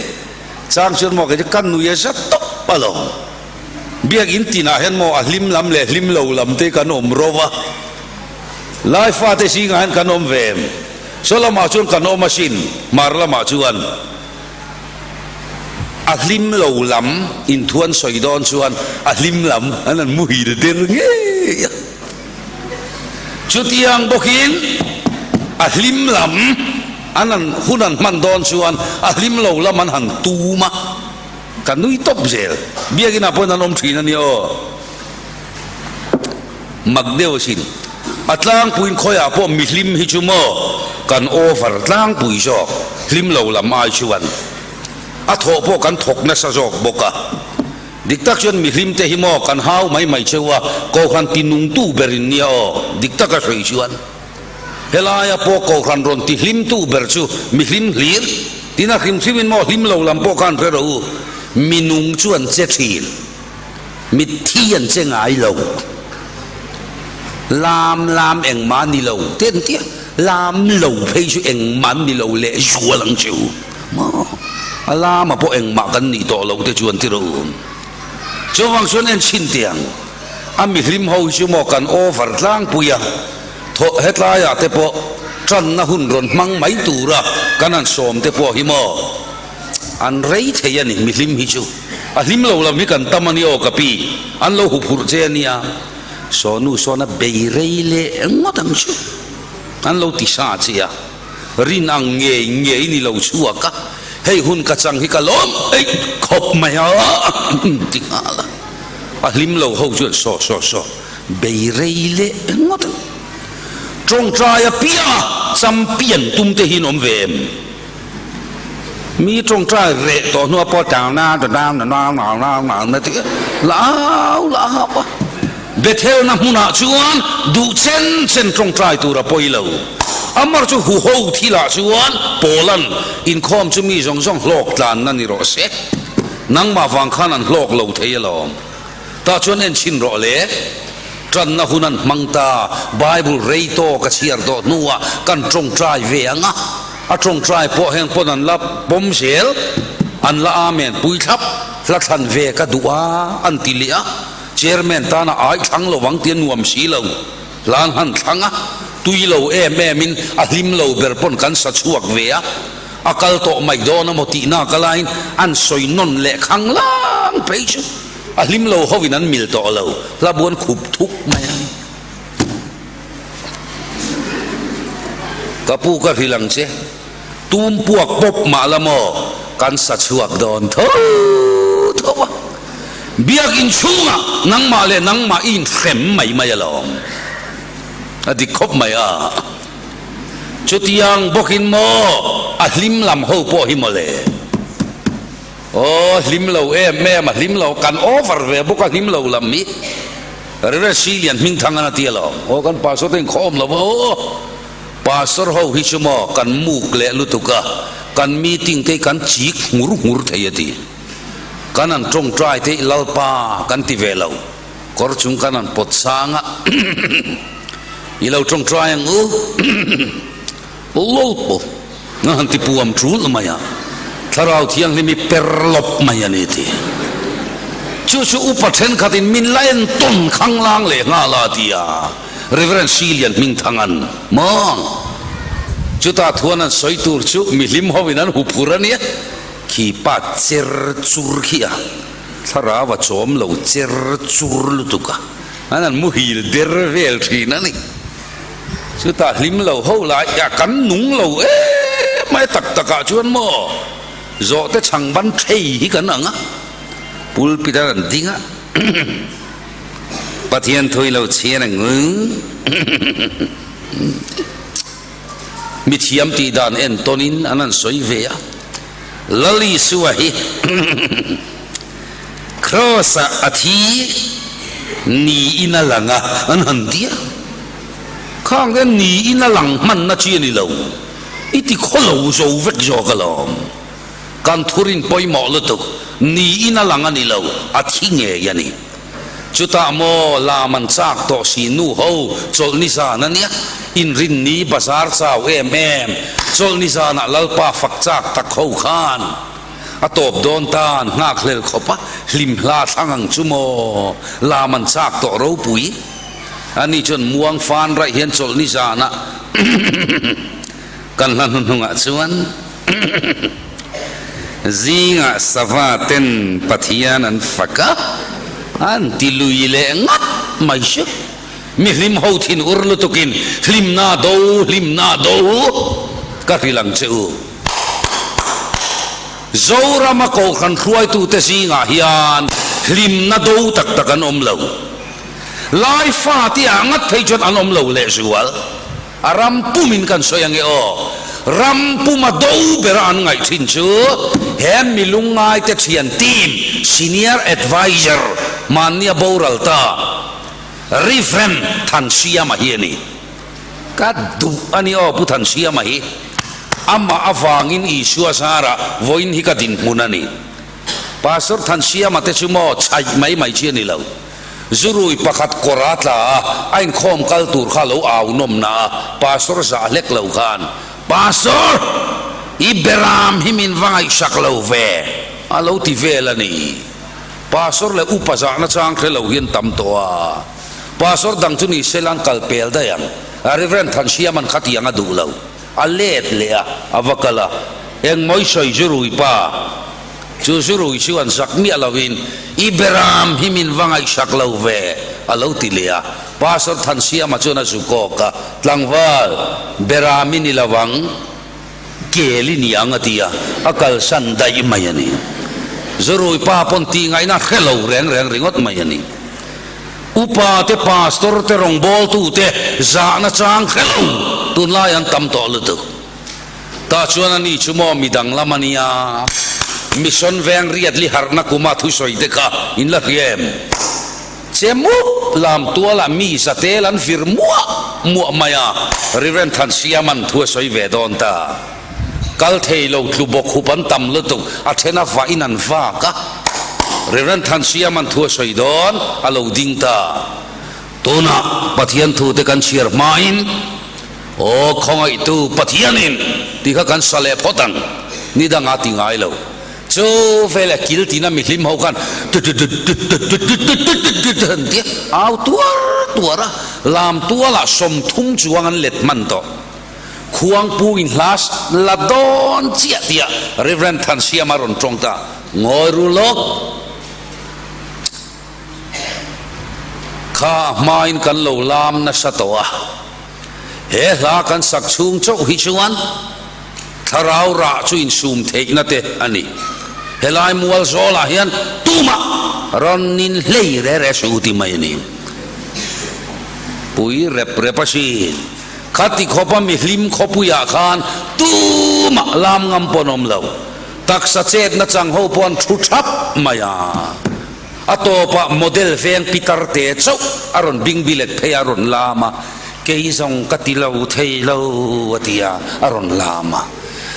chang chuan maw kei chu ka nui a za tawp alawm. Biakinn tinah hian maw a hlim lam leh hlim lo lam te kan awm ro va. Lai fate zingah hian kan awm ve em? Saw lamah chuan kan awm asin, hmar lamah chuan a hlim lo lam inthuan sawi dawn chuan a hlim lam an han muhil der ngei a. Chutiang bawkin a hlim lam an han hun an hman dawn chuan a hlim lo lam an han tum a, ka nui tawp zel. Biakinah pawhin an awm thin a nia aw. Mak deuh asin. A tlangpuiin khawiah pawh mihlim hi chu maw kan over tlangpui zawk, hlim lo lam ai chuan a thawh pawh kan thawk nasa zawk bawk a. Dik tak chuan mihlim te hi maw kan hau mai mai cheu a, Kohhran tinungtu berin nia aw, dik taka sawi chuan. Helaia pawh Kohhran rawn tihlimtu ber chu mihlim hlir, tin a hrim hrimin maw hlim lo lam pawh khan hre rawh u, minung chuan che thin. Mitthi an che ngai lo. Lam lam engmah ni lo te an tia, lam lo phei chu engmah an ni lo leh zual ang che u. Maw? A lama pawh engmah kan nih tawh lo te chu an ti ro. Chuvang chuan en chhin teh ang. A mihlim ho hi chu maw kan over tlangpui a, thaw hetlaiah te pawh tanna hun rawn hmang mai tura kan han sawm te pawh hi maw? An rei thei a ni, mihlim hi chu. A hlim lo lam hi kan tam a nia aw ka pi, an lo huphurh che a nia. Sawnu sawn a bei rei leh ngawt ang chu. An lo ti sa che a, rin ang ngei ngei ni lo chhuak a, hei hun ka chang hi ka lawm eih khawp mai a ti nghal a. A hlim lo ho chuan saw saw saw bei rei leh ngawt ang. Tawngtai apianga champion tum te hi an awm ve em? Mi tawngtai reh tawh hnua pawh tang na ta na na na na na na na tih la au la au a. Bethelna hmunah chuan duh chen chen tawngtai tur a pawi lo. Amar chu huho thilah chuan Pawlan inkhawm chu mi zawng zawng hlawk tlanna ni rawh se. Nangmah vang khan an hlawk lo thei alawm. Tah chuan en chhin rawh le. Tanna hun an hmang ta, Bible rei tawk a chhiar tawh hnuah kan tawngtai ve ang a. A tawngtai pawh heng pawn an la pawm zel, an la amen pui thlap, hla thlan ve ka duh a, an ti leh a. Chairman tana ai thlang lo ang tih a nuam si lo. Hla an han thlang a, tui lo em em in a hlim lo ber pawn kan sa chhuak ve a. A kal tawh mai dawn emaw tihna ka laiin an sawi nawn leh khang lang phei chu a hlim lo hovin an mil tawh lo, hla buan khup thuk mai a. Ka pu ka hrilh ang che, tum puak pawp mah la maw kan sa chhuak dawn tho tho a, biakin chhungah nangmah leh nangmah i inhrem mai mai alawm, a dik khawp mai a. Chutiang bawkin maw a hlim lam ho pawh hi mawle. Aw hlim lo em em a hlim lo kan over ve bawk a hlim lo lam hi. Reverend Silian hmingthang an a ti alawm. Aw kan pastor te inkhawm lo va aw. Pastor ho hi chu maw kan muk leh lutuk a kan meeting te hi kan chik nghur nghur thei a ti. Kan han tawngtai te hi Lalpa kan ti ve lo. Kawr chung kan han pawt sang a, I lo tawngtai ang u, Lawlpaw nga han ti puam tul mai a, Thlarau Thianghlim i per lawp mai a ni ti. Chu chu upa thenkhatin min la en tawn khanglang leh nghal a ti a, Reverend Silian Hmingthangan maw? Chutah thuan an sawi tur chu mihlim hovin an huphur a nia, khi pa cher chur khi a. Thlarau a chawm lo cher chur lutuk a, an han muhil der vel thin a ni. Chutah hlim lo ho lai a kan nung lo em mai tak takah chuan maw zawhte chhang ban thei hi kan ang a, pulpit an han ding a, Pathian thui lo chhian ang u. Mithiam tih dan entawnin an han sawi ve a, Lal Isua hi Kraws-ah a thi niin a lang a, an han ti a. Khang te niin a lang hmanna chi a ni lo, i ti khaw lo zo vek zawk alawm. Kan thurin pawimawh lutuk, niin a lang a ni lo, a thi ngei a ni. Chutah maw lam an chak tawh si nu ho chawlhni zan a nia, inrinni bazar chau em em, chawlhni zanah Lalpa fak chak tak ho khan a tawp dawn tan nghak hlel khawp a, hlim hla thlang ang chu maw lam an chak tawh ropui a ni chuan muang fan raih hian chawlhni zanah kan hla hnuhnungah chuan Zingah sava ten Pathian an fak a, an ti lui leh ngat mai chu. Mi hlim ho thin ur lutukin hlimna do, hlimna do ka hrilh ang che u. Zorama Kohhran hruaitute zingah hian hlimna do tak tak an awm lo. Lai fate ah ngat phei chuan an awm lo lehzual. A ram pumin kan sawi ange aw. Ram puma do bera an ngaih thin chu he mi lungngaite thian team Senior Adviser mahnia boral ta Rev. Thansiama hi a ni. Ka duh a ni aw Pu Thansiama hi. Amah avangin Isua zarah vawiin hi ka dinhmun a ni. Pastor Thansiama te chu maw chhaih mai mai chi a ni lo. Zurui pakhat kawr a tla a, a inkhawm kal tur kha lo au nawmna a, Pastor zah hlek lo khan, Pastor! I beram hi min va ngaihsak lo ve, a lo ti vel a ni. Pastor leh upa zahna chang hre lo hian tam tawh a, Pastor dang chu ni sela an kal pel daih ang. Reverend Thansiama'n khatiang a duh lo, a let leh a, a va kal a, Engmaw i sawi zurui pa? Chu zurui chu an zak miah lovin, I beram hi min va ngaihsak lo ve, a lo ti leh a. Pastor Thansiama chuan a zu kawk a, Tlangval, beram i ni lo ang, kel i ni ang, a ti a, a kalsan daih mai a ni. Zurui pa pawn tih ngaihna hre lo reng reng ringawt mai a ni. Upa te, pastor te, rawngbawltu te zahna chang hre lo tunlai an tam tawh lutuk. Tah chuan a ni chu maw mi danglam a nia, Mission veng riat li harhna kuma thusawi te kha in la hria em? Che mup lam tualah mi zatel an vir muah muah mai a, Rev. Thansiama'n thu a sawi ve dawn ta. Kal thei lo tlu bawk hup an tam lutuk, a then a vah in an vak a. Rev. Thansiama'n thu a sawi dawn, a lo ding ta. Tunah Pathian thu te kan chhiar hmain, Aw khawngaihtu Pathianin tih kha kan sa leh phawt ang, ni danga ti ngai lo. Chu veleh kil tina mi hlim ho khan tut-tut-tut-tut-tut-tut-tut-tut-tut-tut an ti a, au tuar tuar a, lam tualah 30 chuang an let hman tawh. Khuangpu in hla la dawn chiah tih ah Rev. Thansiama rawn tawng ta, Ngawi ru lawk. Kha hmain kan lo lam nasa tawh a, he hla kan sak chhung chauh hi chuan thlarau rah chu insum theihna te a ni. Helai mual zawlah hian tumah rawn nin hlei re re suh ti mai a ni. Pui rep rep a sin. Khati khawpa mi hlim khawpuiah khan tumah lam ngam pawn awm lo. Taksa chetna chang ho pawh an thu thap mai a. A tawpah model veng pitar te chauh a rawn bing bilet phei a, a rawn lam a, kei zawng ka ti lo thei lo a ti a, a rawn lam a.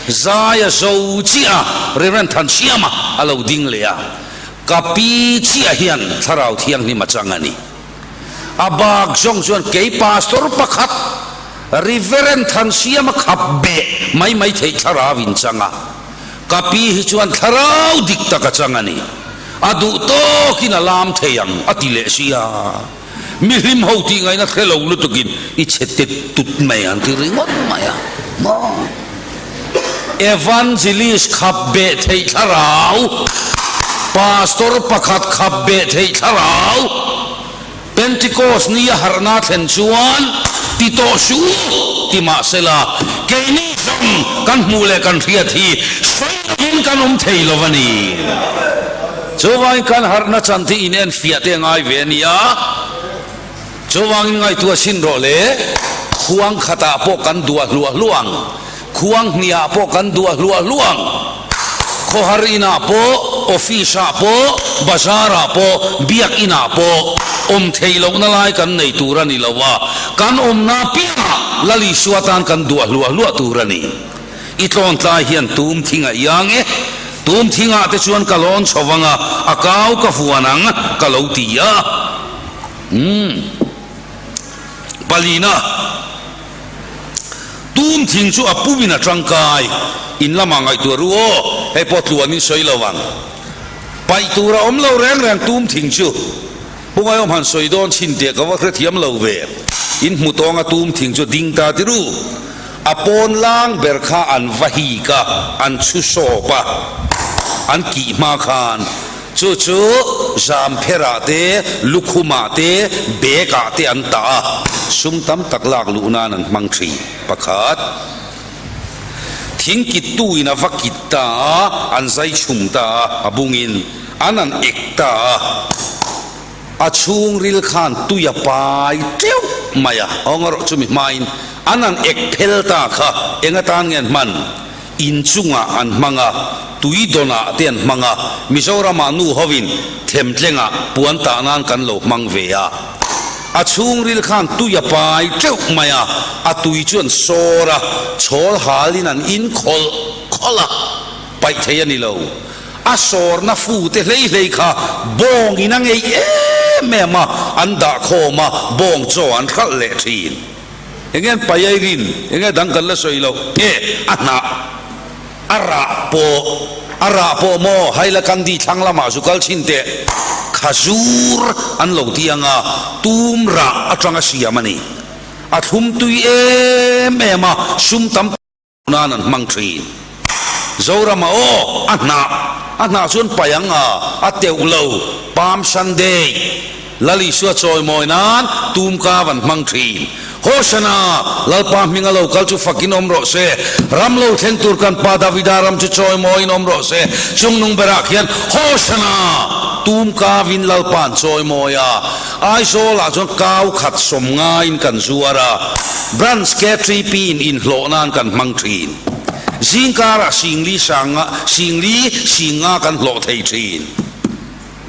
Zai a zo chiah a, Rev. Thansiama a lo ding leh a, ka pi chiah hian Thlarau Thianghlim a chang a ni. A bak zawng chuan kei pastor pakhat Rev. Thansiama khap beh mai mai theih thlarau in chang a. Ka pi hi chuan thlarau dik tak a chang a ni. A duh tawkin a lam thei ang a ti leh sia. Mi hlim ho tih ngaihna hre lo lutukin i chhe tet tut mai ang ti ringawt mai a maw. Evangelist khap beh theih thlarau. Pastor pakhat khap beh theih thlarau Pentecost ni a harhna thlen chuan ti tawh suh u ti mahsela keini zawng kan hmuh leh kan hriat hi sawi lovin kan awm thei lo a ni. Chuvangin kan harhna chan hi inenfiah te a ngai ve a nia. Chuvangin ngaihtuah chhin rawh le, khuang khatah pawh kan duah hluah hluah ang, khuang hnihah pawh kan duah hluah hluah ang, khawhar inah pawh, office ah pawh, bazar ah pawh, biak inah pawh awm theih lohna lai kan nei tur a ni lo a, kan awmna piangah Lal Isua tan kan duah hluah hluah tur a ni. I tlawntlai hian tum thing a iang e, tum thingah te chuan ka lawn chho vang a, a kau ka vuan ang ka lo ti a. Umm. Palina, Tum thing chu a pumin a tangkai, in lamah ngaihtuah ru aw, hei pawh tluanin sawi lo ang. Paih tur a awm lo reng reng tum thing chu. Pu Ngaiawm han sawi dawn chhin teh ka va hrethiam lo ve. In hmu tawnga tum thing chu ding ta ti ru. A pawn lang ber kha an va hik a, an chhu sawp a, an kih hma khan. Chu chu Zampherah te, Lukhumah te, Bekah te an tah a, sum tam tak lak luh nan an hmang thin. Pakhat, Thing kittu in a va kit ta a, an zai chhum ta a, a bungin an an ek ta a, a chhungril khan tui a pai teuh mai a, awng erawh chumi hmain an an ek phel ta kha eng atan nge an hman? In chungah an hmang a, tui dawnah te an hmang a, Mizoramah nu hovin themtlengah puan tah nan kan lo hmang ve a. A chhungril khan tui a pai teuh mai a, a tui chu an sawr a, chhawl halin an in khawlh khawlh a, paih thei a ni lo. A sawrna fu te hlei hlei kha bawngin a ngeih em em a, an dah khawm a, bawng chaw an hralh leh thin. Enge an pai ai rin? Enge dang kan la sawi loh? Nge a hnah a rah pawh a rah pawh maw Hailakandi thlang lamah zu kal chhin teh khazur an lo ti ang a, tum rah atanga siam a ni. A thlum tui em em a, sum tam nan an hmang thin. Zorama aw a hnah a hnah chuan pai ang a, a teuh lo Palm Sunday Lal Isua chawimawi nan tumkav an hmang thin. Hosanna! Lalpa hming a lo kal chu fakin awm rawh se. Ram lo thleng tur kan pa Davida ram chu chawimawiin awm rawh se. Chungnung berah khian Hosanna! Tumkavin Lalpa an chawimawi a. Aizawlah chuan kau khat sawm ngaiin kan zuar a, Branch KTP in inhlawh nan kan hmang thin. Zingkarah singli sanga singli singa kan hlawh thei thin.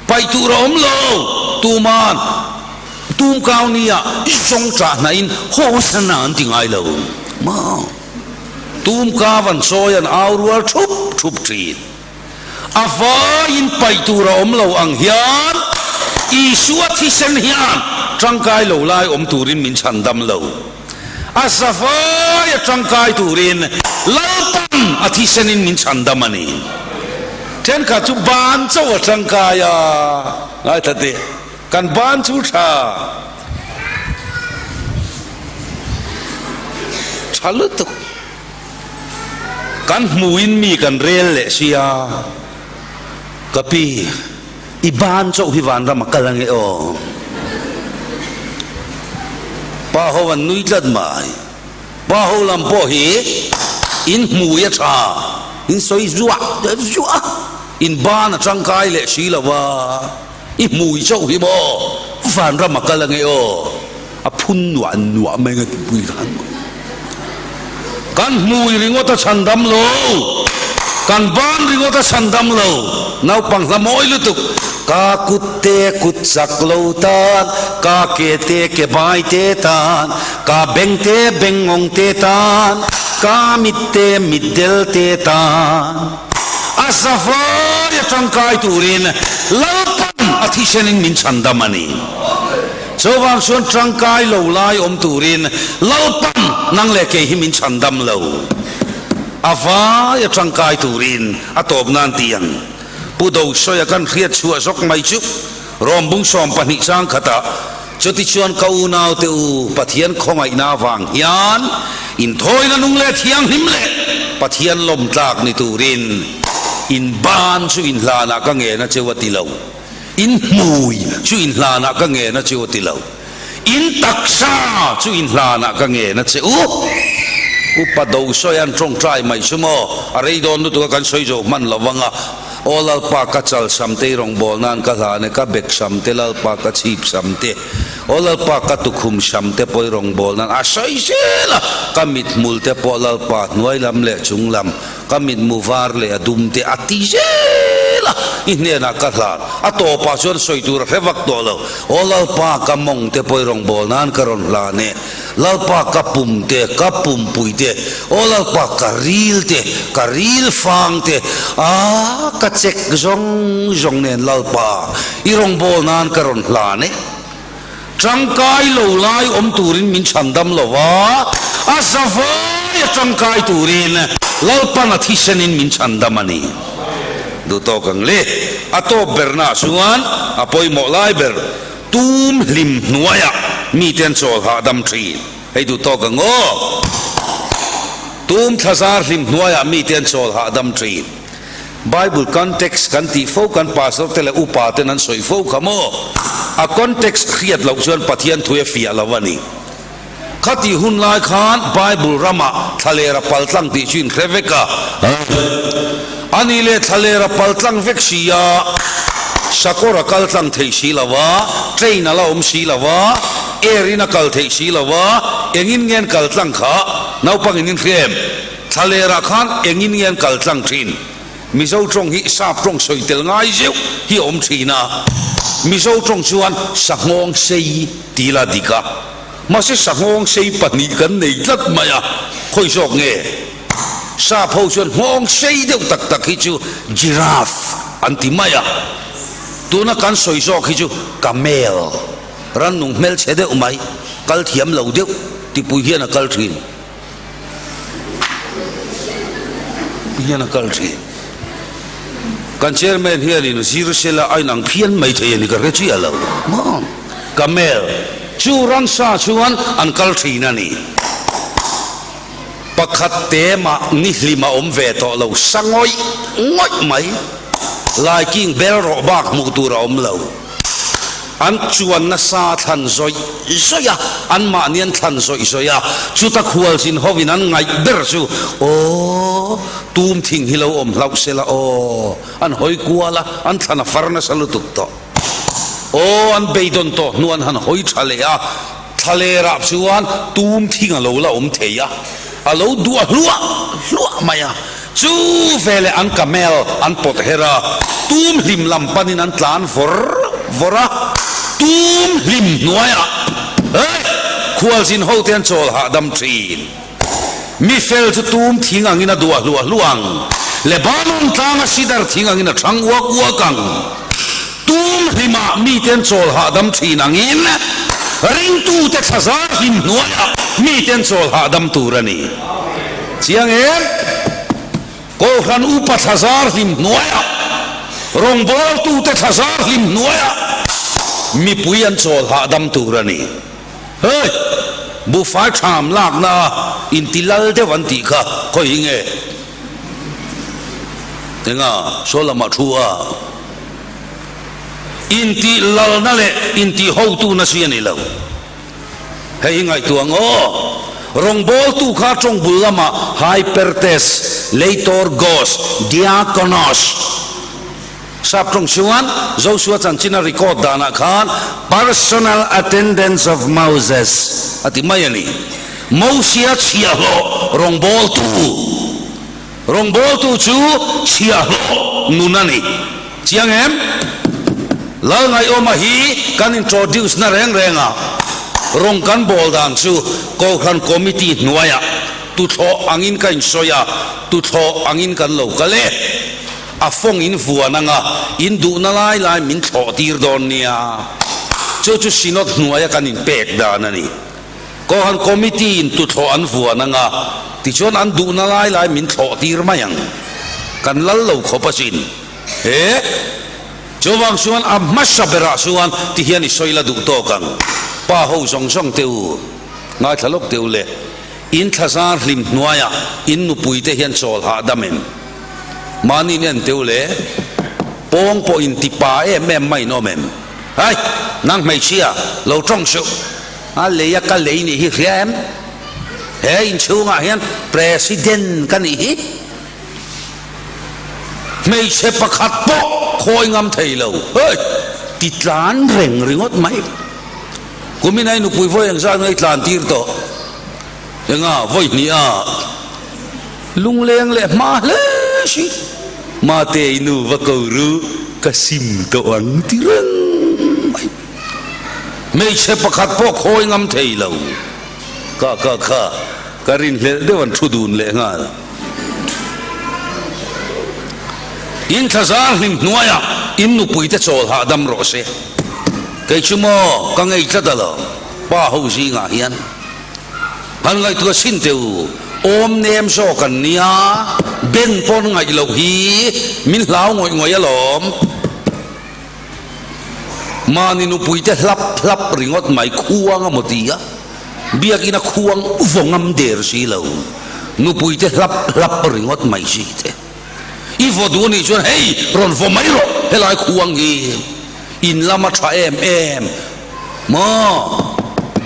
Paih tur a awm lo, tuman tum kau nia zawng chah hnahin Hosanna an ti ngai lo maw? Tum kau an chawi an au rual thup thup thin. A vaiin paih tur a awm lo ang hian Isua thisen hian tangkai lo lai awm turin min chhan dam lo. A za vaia tangkai turin Lalpan a thisenin min chhan dam a ni. Thenkhat chu ban chauh a tangkai a, ngaithla teh, kan ban chu tha. Tha lutuk. Kan hmuin mi kan rel leh sia, ka pi, i ban chauh hi vanram a kal ange aw. Pa ho an nui tlat mai. Pa ho lam pawh hi in hmui a tha, in sawi zuah zuah a, in ban a tangkai leh si lo a, i hmui chauh hi maw vanram a kal ange aw. A phun nuah nuah mai nga tipui khan maw. Kan hmui ringawt a chhan dam lo, kan ban ringawt a chhan dam lo, naupang hla mawi lutuk, ka kut te kut chak lo tan, ka ke te ke bai te tan, ka beng te beng ngawng te tan, ka mit te mit del te tan. A zavai a tangkai turin Lalpan a thisenin min chhan dam a ni. Chuvang chuan tangkai lo lai awm turin Lalpan nang leh kei hi min chhan dam lo. A vai a tangkai turin a tawp nan ti ang. Pu Dosawia kan hriat chhuah zawk mai chu Rawmbung 12 chang khatah chutichuan ka unaute u Pathian khawngaihna avang hian inthawina nung leh thianghlim leh Pathian lawmtlak ni turin. In ban chu in hlanah ka ngen a cheu a ti lo. In hmui chu in hlanah ka ngen a cheu a ti lo. In taksa chu in hlanah ka ngen a che u. Upa do sawi an tawngtai mai chu maw? A rei dawn lutuk a kan sawi zo hman lo vang a. Aw Lalpa ka chal sam te i rawngbâwl nan ka hlan e, ka bek sam te Lalpa ka chhip sam te, Aw Lalpa ka tukhum sam te pawh i rawngbâwl nan a sawi zel a, ka mithmul te pawh Lalpa hnuai lam leh chung lam, ka mitmu var leh a dum te a ti zel a, i hnenah ka hlan. A tawpah chuan sawi tur a hre vak tawh lo. Aw Lalpa, ka mawng te pawh i rawngbâwl nan ka rawn hlan e. Lalpa, ka pum te, ka pumpui te, aw Lalpa, ka ril te, ka ril fang te, a ka chek zawng zawng nen Lalpa, i rawngbâwl nan ka rawn hlan e. Tangkai lo lai awm turin min chhandam lo va, a zavaia tangkai turin Lalpan a thisenin min chhandam a ni. Duh tawk ang le, a tawp bernaah chuan a pawimawh lai ber tum hlim hnuaiah mite an chawl hahdam thin. Hei duh tawk ang aw. Tum thlazar hlim hnuaiah mite an chawl hahdam thin. Bible context kan tih fo kan pastor te leh upa ten an sawi fo kha maw? A context hriat loh chuan Pathian thu a fiah lo a ni. Khatih hun lai khan Bible ramah thlaler a pal tlang tih chu inhre vek a. A nih leh thlaler a pal tlang vek si a, sakawr a kal tlang theih si lo a, train a la awm si lo a, air in a kal theih si lo a, engin nge an kal tlang kha naupangin in hria em? Thlalerah khan engin nge an kal tlang thin? Mizo tawng hi sap tawng sawi tel ngai zeuh hi a awm thin a. Mizo tawng chuan sanghawng sei ti la dik a. Mahse sanghawng sei pahnih kan nei tlat mai a, khawi zawk nge? Sap ho chuan nghawng sei deuh tak tak hi chu giraffe an ti mai a. Tuna kan sawi zawk hi chu camel, rannung hmelchhe deuh mai, kal thiam lo deuh tipui hian a kal thin. Hian a kal thin. Kan chairman hianin zir sela a inang phian mai thei a ni ka hre chiah lo. Maw? Camel chu ransa chuan an kal thin a ni. Pakhat te mah ni hlim a awm ve tawh lo sa ngawih ngawih mai. Laiking bel rawh bak hmuh tur a awm lo. An chuan nasa thlan zawih zawih a, anmahni an thlan zawih zawih a, chuta khualzin hovin an ngaih ber chu, Aw, tum thing hi lo awm hlauh se la aw, an hawi kual a, an thlan a far nasa lutuk tawh. Aw, an beidawn tawh hnu an han hawi tha leh a, thlalerah chuan tum thing a lo la awm thei a, a lo duah hluah hluah mai a, Chu veleh an camel an pawt her a, tum hlim lam panin an tlan vawr vawr a, tum hlim hnuaiah eh khualzin hote an chawl hahdam thin. Mi fel chu tum thing angin a duah hluah hluah ang, Lebanon tlanga sidar thing angin a thang uak uak ang. Tum hlimah mite an chawl hahdam thin angin ringtute thlazar hlim hnuaiah mite an chawl hahdam tur a ni. Chiang em? Kohhran upa thlazar hlim hnuaiah, rawngbawltute thlazar hlim hnuaiah mipui an chawl hahdam tur a ni. Hei! Buhfai tham lakna a inti lal deuh an tih kha khawi hi nge? Enga saw lamah thu a intih lalna leh intih hotuna chi a ni lo. Hei hi ngaihtuah ang aw. Rawngbawltu kha tawng bul lamah hypertes, leitorgos, diakonos. Sap tawng chuan Joshua chanchin a record danah khan personal attendance of Moses a ti mai a ni. Mosia chhiahhlawh rawngbawltu. Rawngbawltu chu chhiahhlawh nun a ni. Chiang em? Lalngaihawma hi kan introduce na reng reng a, rawng kan bawl dan chu Kohhran Committee hnuaiah tuthlawh angin ka insawi a, tuthlawh angin kan lo kal e. A fawng in vuan anga in duhna lai lai min thlawh tir dawn nia. Chu chu Synod hnuaia kan inpek dan a ni. Kohhran Committee in tuthlawh an vuan anga, tichuan an duhna lai lai min thlawh tir mai ang. Kan lal lo khawp asin. He! Chuvang chuan a hmasa berah chuan ti hian i sawi la duh tawk ang. Pa ho zawng zawng te u, ngaithla lawk te u le, in thlazar hlim hnuaiah in nupui te hian chawl hahdam em? Mahni in en teu le pawng pawh in ti pa em em mai in awm em? Hai! Nang hmeichhia, lo tawng suh. A lei a ka lei nih hi hria em? He inchhungah hian President ka nih hi. Hmeichhe pakhat pawh khawi ngam thei lo. Hei! Ti tlan reng ringawt mai. Kumin a i nupui vawi engzat nge i tlan tir tawh? Enga vawi hnih a lungleng leh hma hle si. Mate i nu va ko ru, ka sim tawh ang ti reng mai. Hmeichhe pakhat pawh khawi ngam thei lo. Ka ka ka, ka rinhlelh deuh an thu dun leh nghal. In thlazar hlim hnuaiah in nupuite chawl hahdam rawh se. Kei chu maw ka ngei tlat alawm, pa ho zingah hian. Han ngaihtuah chhin teh u, awm nem zawk an nia, ben pawn ngaih loh hi min hlau ngawih ngawih alawm. Mahni nupuite hlap hlap ringawt mai khuang a maw ti a, biakina khuang vaw ngam der si lo, nupuite hlap hlap ringawt mai si te. I vaw duh anih chuan hei rawn vaw mai rawh helai khuang hi in lama tha em em maw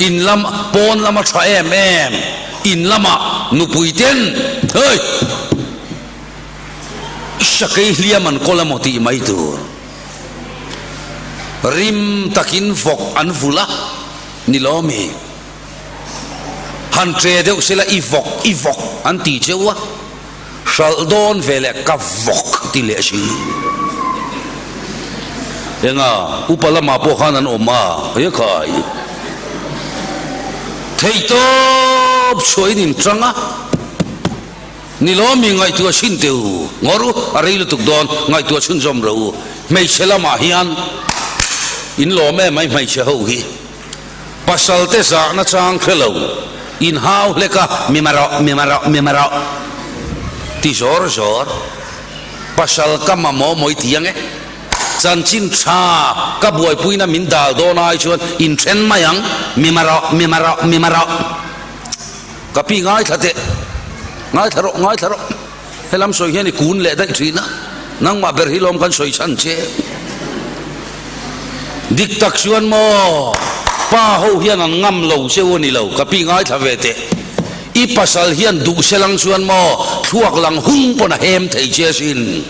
in lam pawn lama tha em em in lama nupui ten hei sakei hliam an kawl emaw tih mai tur rim takin vawk an vulh a ni lawmi han che deuh sela i vawk i vawk an ti cheu a. Hralh dawn ve leh ka vawk ti leh si. Enga, upa lamah pawh khan an awm a, he khai. Theihtawp chhuahin in tang a, ni lo mi ngaihtuah chhin teh u, ngawr u, a rei lutuk dawn, ngaihtuah chhunzawm ro u. Hmeichhe lamah hian in lawm em mai hmeichhe ho hi. Pasal te zahna chang hre lo, in hau hlek a, mi ma rawh, mi ma rawh, mi ma rawh ti zawr zawr. Pasal ka mamawh mawi ti ang e. Chanchin tha ka buaipuina min dal dawn ai chuan in then mai ang, mi ma rawh, mi ma rawh, mi ma rawh. Ka pi ngaithla teh, ngaithla rawh, ngaithla rawh. Helam sawi hian i kun leh daih thin a, nangmah ber hi lawm kan sawi chhan che. Dik tak chuan maw, pa ho hian an ngam lo che u a ni lo, ka pi ngaithla ve teh. I pasal hian duh se lang chuan maw, thluak lang hung pawn a hem thei che asin.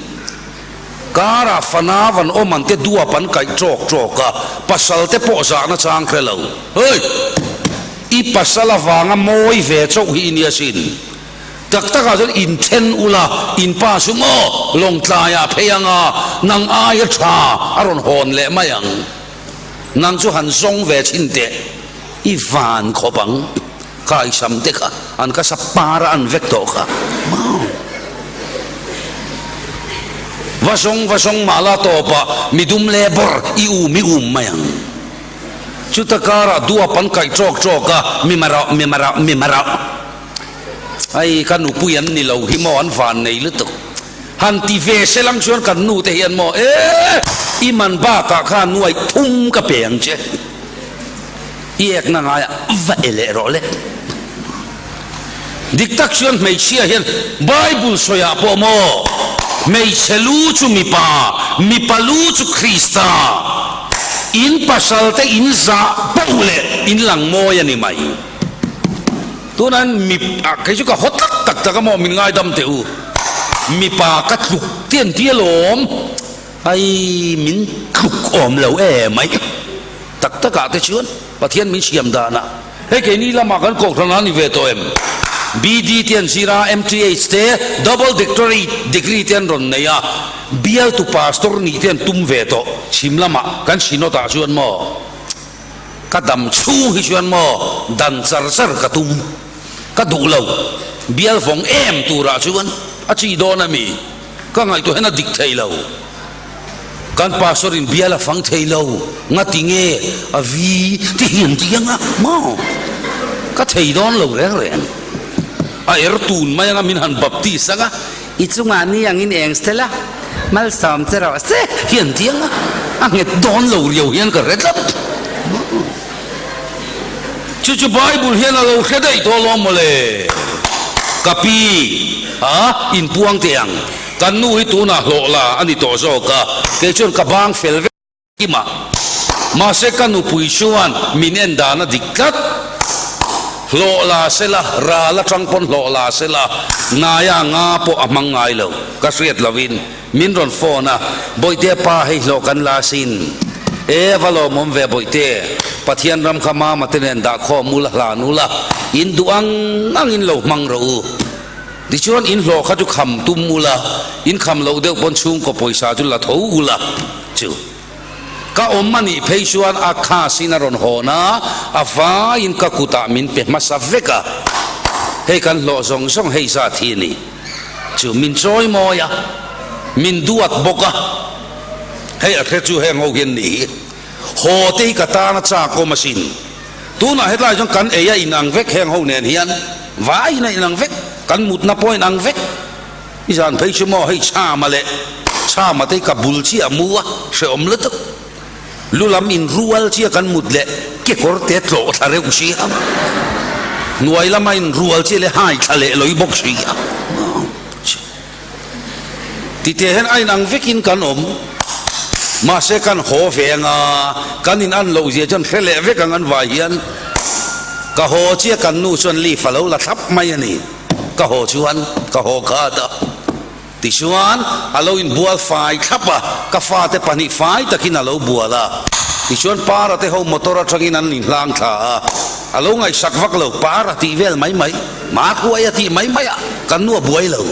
Karah fana van awm an te duap an kaih tawk tawk a, pasal te pawh zahna chang hre lo. Hei! I pasal avanga mawi ve chauh hi i nia sin. Tak takah chuan inthen ula, in pa chu maw Lawngtlaiah a phei ang a, nang aia tha a rawn hawn leh mai ang. Nang chu han zawng ve chhin teh, i van khawp ang. Kaisam te kha an ka sa par a an vek tawh kha maw. Va zawng va zawng mah la tawpah midum leh bawr i um i um mai ang. Chuta karah duap an kaih tawk tawk a, mi marawh, mi marawh, mi marawh. Ai ka nupui an ni lo hi maw an van nei lutuk. Han ti ve se lang chuan kan nu te hian maw e i man bakah khan nuaih thum ka pe ang che. I ekna ngaiah va e leh rawh le. Dik tak chuan hmeichhia hian Bible sawiah pawh maw hmeichhe lu chu mipa, mipa lu chu Krista. In pasal te in zah poh leh in lang mawi a ni mai. Tunah hian mi ah kei chu ka haw tlat tak tak a maw min ngaidam teh u. Mipa ka tluk te an ti alawm. Ai min tluk awm lo e mai. Tak tak ah te chuan Pathian min siam dan ah hei keini lamah kan kohhran a ni ve tawh em? BD te an zir a, MTH te double doctorate degree te an rawn nei a, bialtu pastor nih te an tum ve tawh chhim lamah kan synod ah chuan maw? Ka dam chhung hi chuan maw dan char char ka tum, ka duh lo, bial vawng em turah chuan a chi dawn a mi? Ka ngaihtuah hian a dik thei lo. Kan pastor in bial a fang thei lo, ngati nge a vi ti hian ti anga maw? Ka thei dawn lo reng reng. A er tun mai anga min han baptist anga. I chungah ni angin eng sela malsawm che rawh se. Hian tiang a, a nghet dawn lo riau hian ka hre tlat. Chu chu Bible hian a lo hre daih tawh alawm mawle. Ka pi, a, inpuang teh ang. Kan nu hi tunah hlawh la a ni tawh zawk a, kei chuan ka bang fel vek kim a. Mahse ka nupui chuan min en dan a dik tlat. Hlawh la se la, ral atang pawn hlawh la se la, naia nga pawh a hmang ngai lo. Ka hriat lovin min rawn phone a, Bawihte pa hei hlawh kan la sin. E va lawmawm ve Bawihte, Pathian ram kha mama te nen dah khawm ula hlan ula, in duh ang angin lo hmang rawh u. Tichuan in hlawh kha chu kham tum ula, in kham loh deuh pawn chhungkaw pawisa chu la tho ula chu. Ka awm a nih phei chuan a khasin a rawn hawn a, a vaiin ka kutah min pe hmasa vek a, hei kan hlawh zawng zawng hei zat hi a ni chu min chawi mawi a, min duat bawk a, hei a hre chu heng ho hian nih hi haw te hi ka tan a chak awm asin, tunah hetlai chuan kan ei a inang vek heng ho nen hian vaiin a inang vek, kan mutna pawh a inang vek. I zan phei chu maw hei Chama leh Chama te hi ka bul chiah a mu a, hrehawm lutuk. Lu lam in rual chiah kan mut leh kekawr te tlawh thla reuh si a, hnuai lama in rual chiah leh hai thla leh lawih bawk si a. Tite hian a inang vekin kan awm. Mahse kan haw ve anga kan in an loh zia chuan hre leh vek ang an vai hian ka haw chiah kan nu chuan leaf a lo la thlap mai a ni. Ka haw chuan ka haw khat a, tichuan a lo inbual fai thlap a, ka fate pahnih fai takin a lo bual a, tichuan Para te ho motor atangin an inhlang thla a, a lo ngaihsak vak lo, Para tih vel mai mai, Makuai a tih mai mai a, kan nu a buai lo,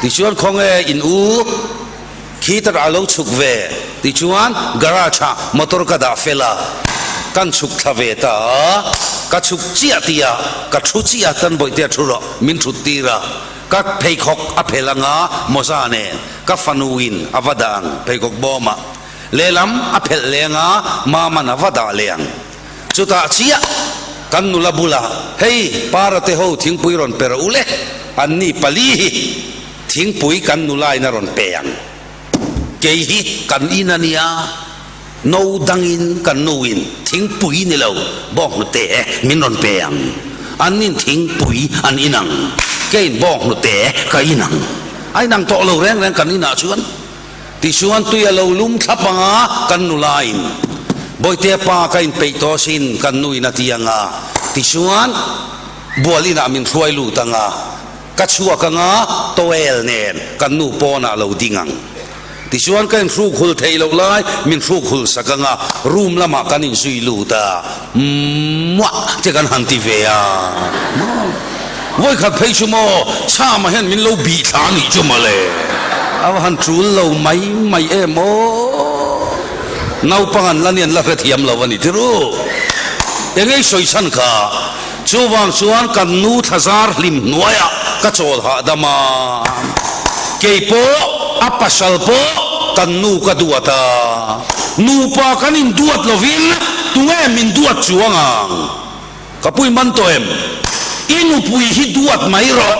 tichuan khawnge in u Khitar a lo chhuk ve, tichuan garage ah motor ka dah fel a, kan chhuk thla ve ta a, ka chhuk chiah tih ah ka thu chiah a, tan bawihte a thu rawh, min thut tir a, ka pheikhawk a phelh anga mawza nen ka fanu in a va dah ang pheikhawk bawm ah, lehlam a phelh leng a, maman a va dah leh ang. Chutah chiah kan nula bulah hei para te ho thingpui rawn pe rawh u le, an ni pali hi. Thingpui kan nulain a rawn pe ang. Kei hi kan in a nia, no dangin kan nuin thingpui ni lo bawnghnute min rawn pe ang. An nin thingpui an in ang, keiin bawnghnute ka in ang. A inang tawh lo reng reng kan inah chuan. Tichuan tui a lo lum thlap ang a, kan nulain Bawihtea pa ka inpeih tawh asin kan nuin a ti ang a. Tichuan bual inah min hruai lut ang a. Ka chhuak ang a, towel nen kan nu pawnah lo ding ang. Tichuan ka inhruk hul theih loh lai min hruk hul sak ang a, room lamah kan inzui lut a, muah te kan han ti ve a. Vawikhat phei chu maw, Chama hian min lo bih thla a nih chu mawle. A va han tul lo mai mai em aw. Naupang an la ni an la hrethiam lo a ni tiru. Engei sawi chhan kha. Chuvang chuan kan nu thlazar hlim hnuaiah ka chawl hahdam a, kei pawh a pasal pawh kan nu ka duat a, nupa kan induat lovin tunge min duat chuang ang? Ka pui man tawh em? I nupui hi duat mai rawh.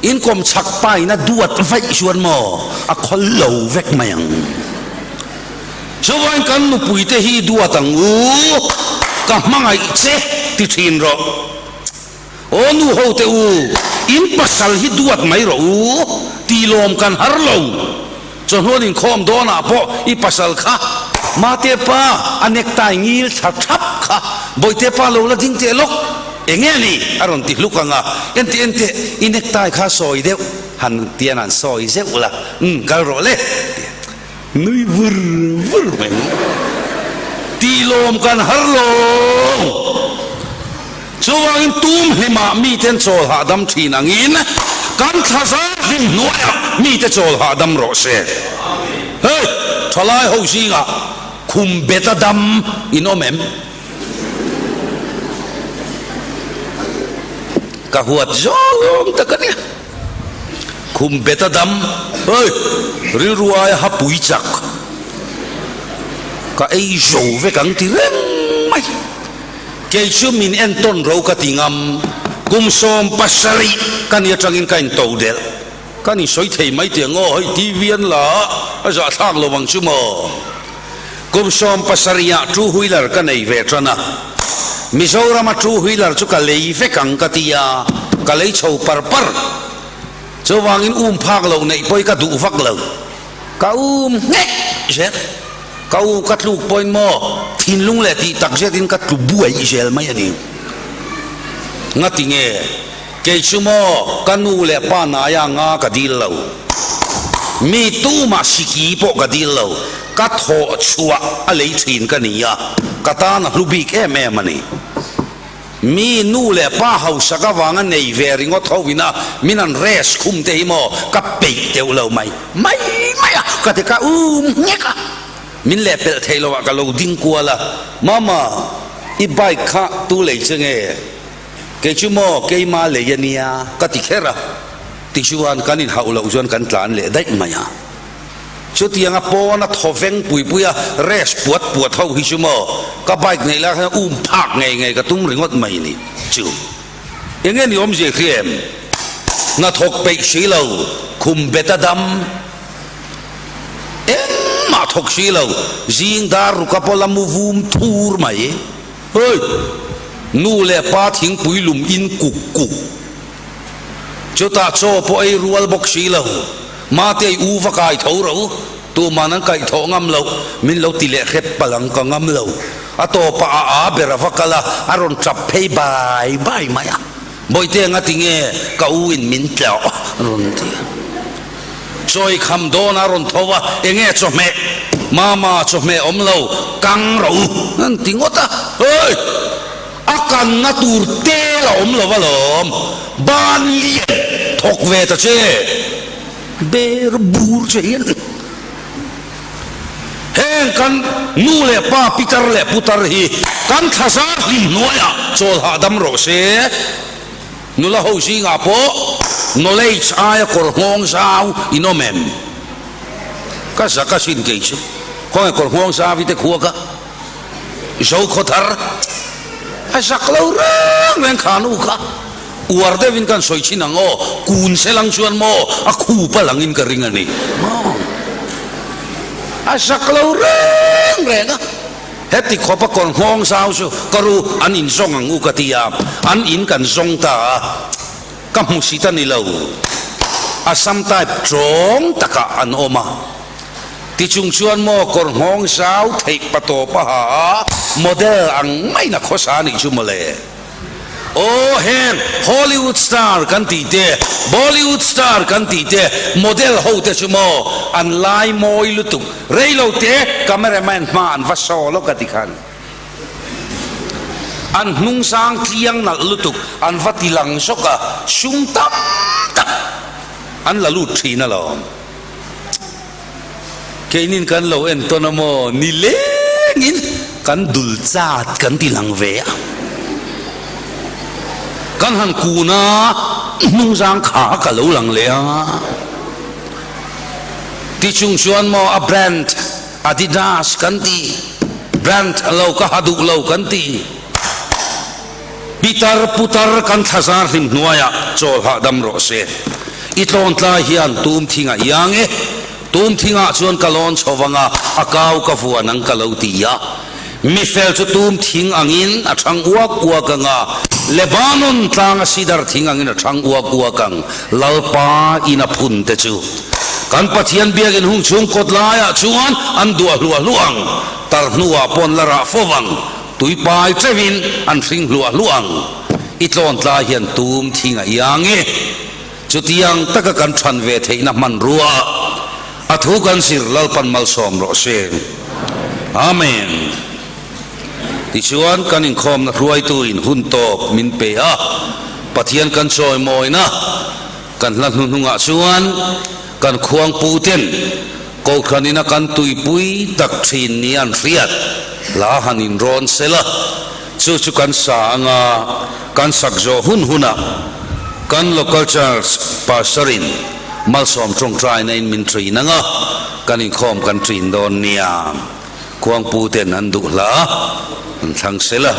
In kawm chhak pain a duat vaih chuan maw a khawl lo vek mai ang. Chuvain kan nupuite hi duat ang u, ka hmangaih che ti thin rawh. Aw nu ho te u, in pasal hi duat mai rawh u, ti lawm kan har lo. Chawhnuan inkhawm dawnah pawh i pasal kha Mate pa a necktie ngil thla thap kha Bawihte pa lo la ding teh lawk eng nge ni a rawn ti hluk ang a, enteh enteh i necktie kha sawi deuh han tian han sawi zeuh la umm kal rawh le tih nui vur vur mai tih lawm kan har lawng. Chuvangin tum hlimah miten chawl hahdam thin angin kan thlazar hlim hnuaiah mite chawl hahdam rawh se. Hei, thalai ho zingah khum bet a dam in awm em? Ka huat zawng tak a nia. Khum bet a dam, hei, rilru aia hapui chak ka ei zo vek ang ti reng mai. Kei chu min entawn ro ka ti ngam, kum 70 ka ni atangin ka into delh. Ka ni sawi thei mai tih ang aw, hei TV an la a, a zahthlak lo ang chu maw. Kum 70 ah two wheeler ka nei ve tan a, Mizorama two wheeler chu ka lei vek ang ka ti a, ka lei chho par par. Chuvangin um phak loh neih pawh hi ka duh vak lo. Ka um nghek zel. Ka u ka tluk pawhin maw thinlung leh tih tak zetin ka tlu buai zel mai a ni. Ngati nge? Kei chu maw ka nu leh pa naia nga ka dil lo. Mi tumah siki pawh ka dil lo. Ka thawh chhuah a lei thin ka ni a, ka tan a hlu bik em em a ni. Mi nu leh pa hausak avanga nei ve ringawt ho ina min an rest khum te hi maw ka peih teuh lo mai mai mai a, ka ti ka um nghek a, min leh pelh theih loh ah ka lo ding kual a, Mama, i bike kha tu lei che nge? Kei chu maw keima lei a nia ka ti kher a, tichuan kan inhauh loh chuan kan tlan leh daih mai a. Chutianga pawna thaw veng pui pui a race puat puat ho hi chu maw ka bike neih lai khan um phak ngei ngei ka tum ringawt mai ni chu. Enge ni awmzia khi em? Hnathawk peih si lo, khum bet a dam, engmah thawk si lo, zing dar ruka pawh la mu vum thur mai. Hei! Nu leh pa thingpui lum in kuk kuk. Chutah chaw pawh ei rual bawk si lo. Matei u va kai tho ro, tuman an kaih thawh ngam loh, min lo ti leh hrep palh ang ka ngam lo. A tawpah a aa ber a va kal a, a rawn tap phei bai bai mai a. Bawihte anga ti nge ka u in min tlawh a rawn ti a. Chawi kham dawn a rawn tho a, enge chawhmeh? Mama chawhmeh awm lo, kang rawh u an ti ngawt a. Hei! A kanna tur tel a awm lo alawm, ban lian thawk ve ta che, ber bur che hian heng kan nu leh pa pitar leh putar hi kan thlazar hlim hnuaiah chawl hahdam rawh se. Nula ho zingah pawh knowledge aia kawr nghawng zau in awm em? Ka zak asin kei chu, khawnge kawr nghawng zau i te khua ka. Zokhawthar a zak lo reng reng kha nu kha uar deuhin kan sawi thin ang aw, kun se lang chuan maw a khup a langin ka ring a ni maw? A zak lo reng reng a, heti khawp a kawr nghawng zau chu ka ru an in zawng ang u ka ti a, an in kan zawng ta a, ka hmu si ta ni lo, Assam type tawng takah an awm a. Tichung chuan maw kawr nghawng zau theih patawp a ha a, model ang maiin a khawsa a nih chu mawle. Aw heng Hollywood star kan tih te, Bollywood star kan tih te, model ho te chu maw an lai mawi lutuk, rei lo te cameraman hma an va saw lawk a ti khan. An hnung sang tliang nalh lutuk an va ti lang zawk a, sum tam tak an la lut thin alawm. Keinin kan lo entawn a maw? Ni lengin kan dul chat kan ti lang ve a. Kan han kun a, hnungzang kha ka lo lang leh a. Tichung chuan maw a brand Adidas kan ti, brand lo ka ha duh lo kan ti. Pitar putar kan thlazar hlim hnuaiah chawl hahdam rawh se. I tlawntlai hian tum thing a iang e. Tum thingah chuan ka lawn chho vang a, a kau ka vuan ang ka lo ti a. Mifel chu tum thing angin a thang uak uak ang a, Lebanon tlanga sidar thing angin a thang uak uak ang, Lalpa in a phun te chu. Kan Pathian biakin hung chhung kawt laiah chuan an duah hluah hluah ang, tar hnuah pawn la rah fo vang. Tui pai teuhin an hring hluah hluah ang. I tlawn tlai hian tum thing a iang e. Chutiang taka kan than ve theihna hmanrua a thu kan zir Lalpan malsawm rawh se. Amen. Tichuan kan inkhawmna hruaituin hun tawp min pe a, Pathian kan chawimawina kan hla hnuhnungah chuan kan khuangputen Kohhranina kan tuipui tak thin ni an hriat hla han inrawn sel a, chu chu kan sa anga kan sak zawh hun hunah kan Local Church Pastor-in malsawm tawngtaina in min ṭin anga kan inkhawm kan ṭin dawn nia. Khuangpu ten an duh hla an thlang sel a.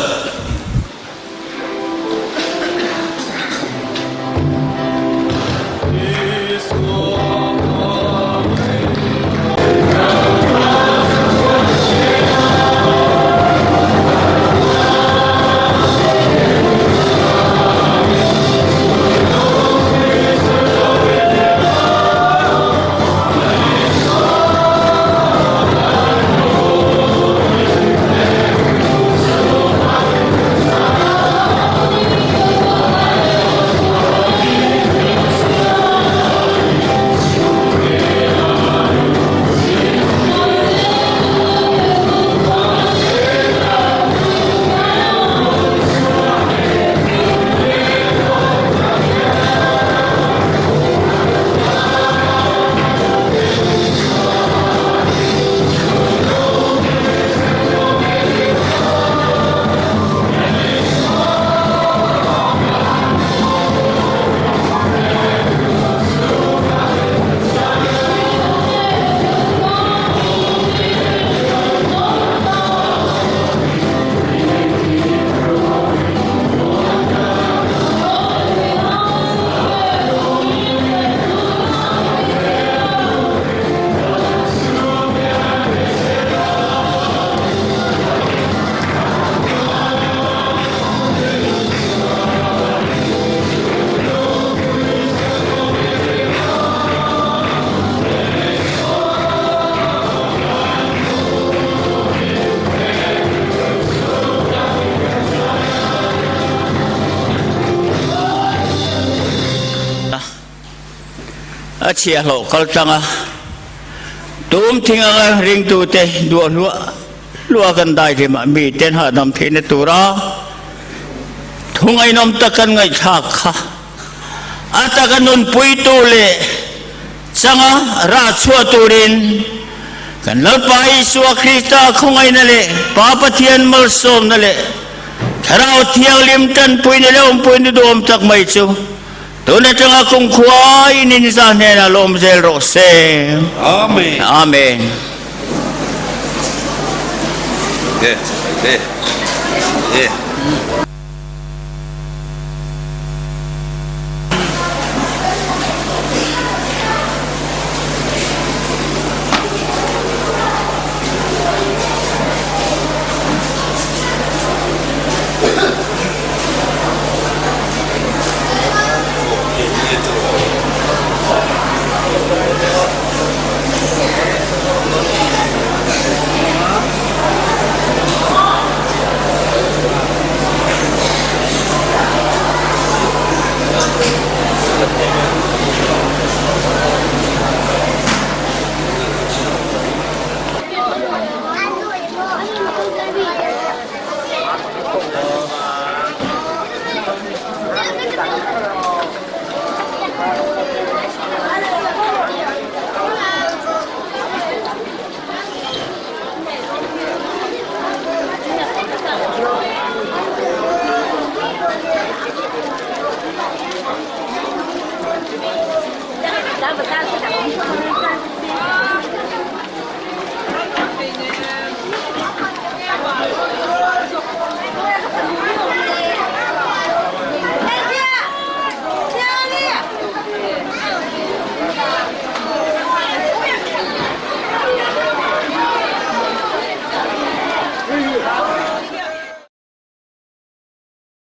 chhiahhlawh kal tlang a, tum thing anga ringtute duah hluah hluah kan dai hlimah miten hahdam theihna tura thu ngaihnawm tak kan ngaihthlak kha a taka nunpuitu leh changa rah chhuah turin kan Lalpa Isua Krista khawngaihna leh Pa Pathian malsawmna leh Thlarau Thianghlim tanpuina leh awmpuina duhawm tak mai chu tun atanga kumkhua in inza hnenah lawm zel rawh se. Amen. Amen. E, e, e.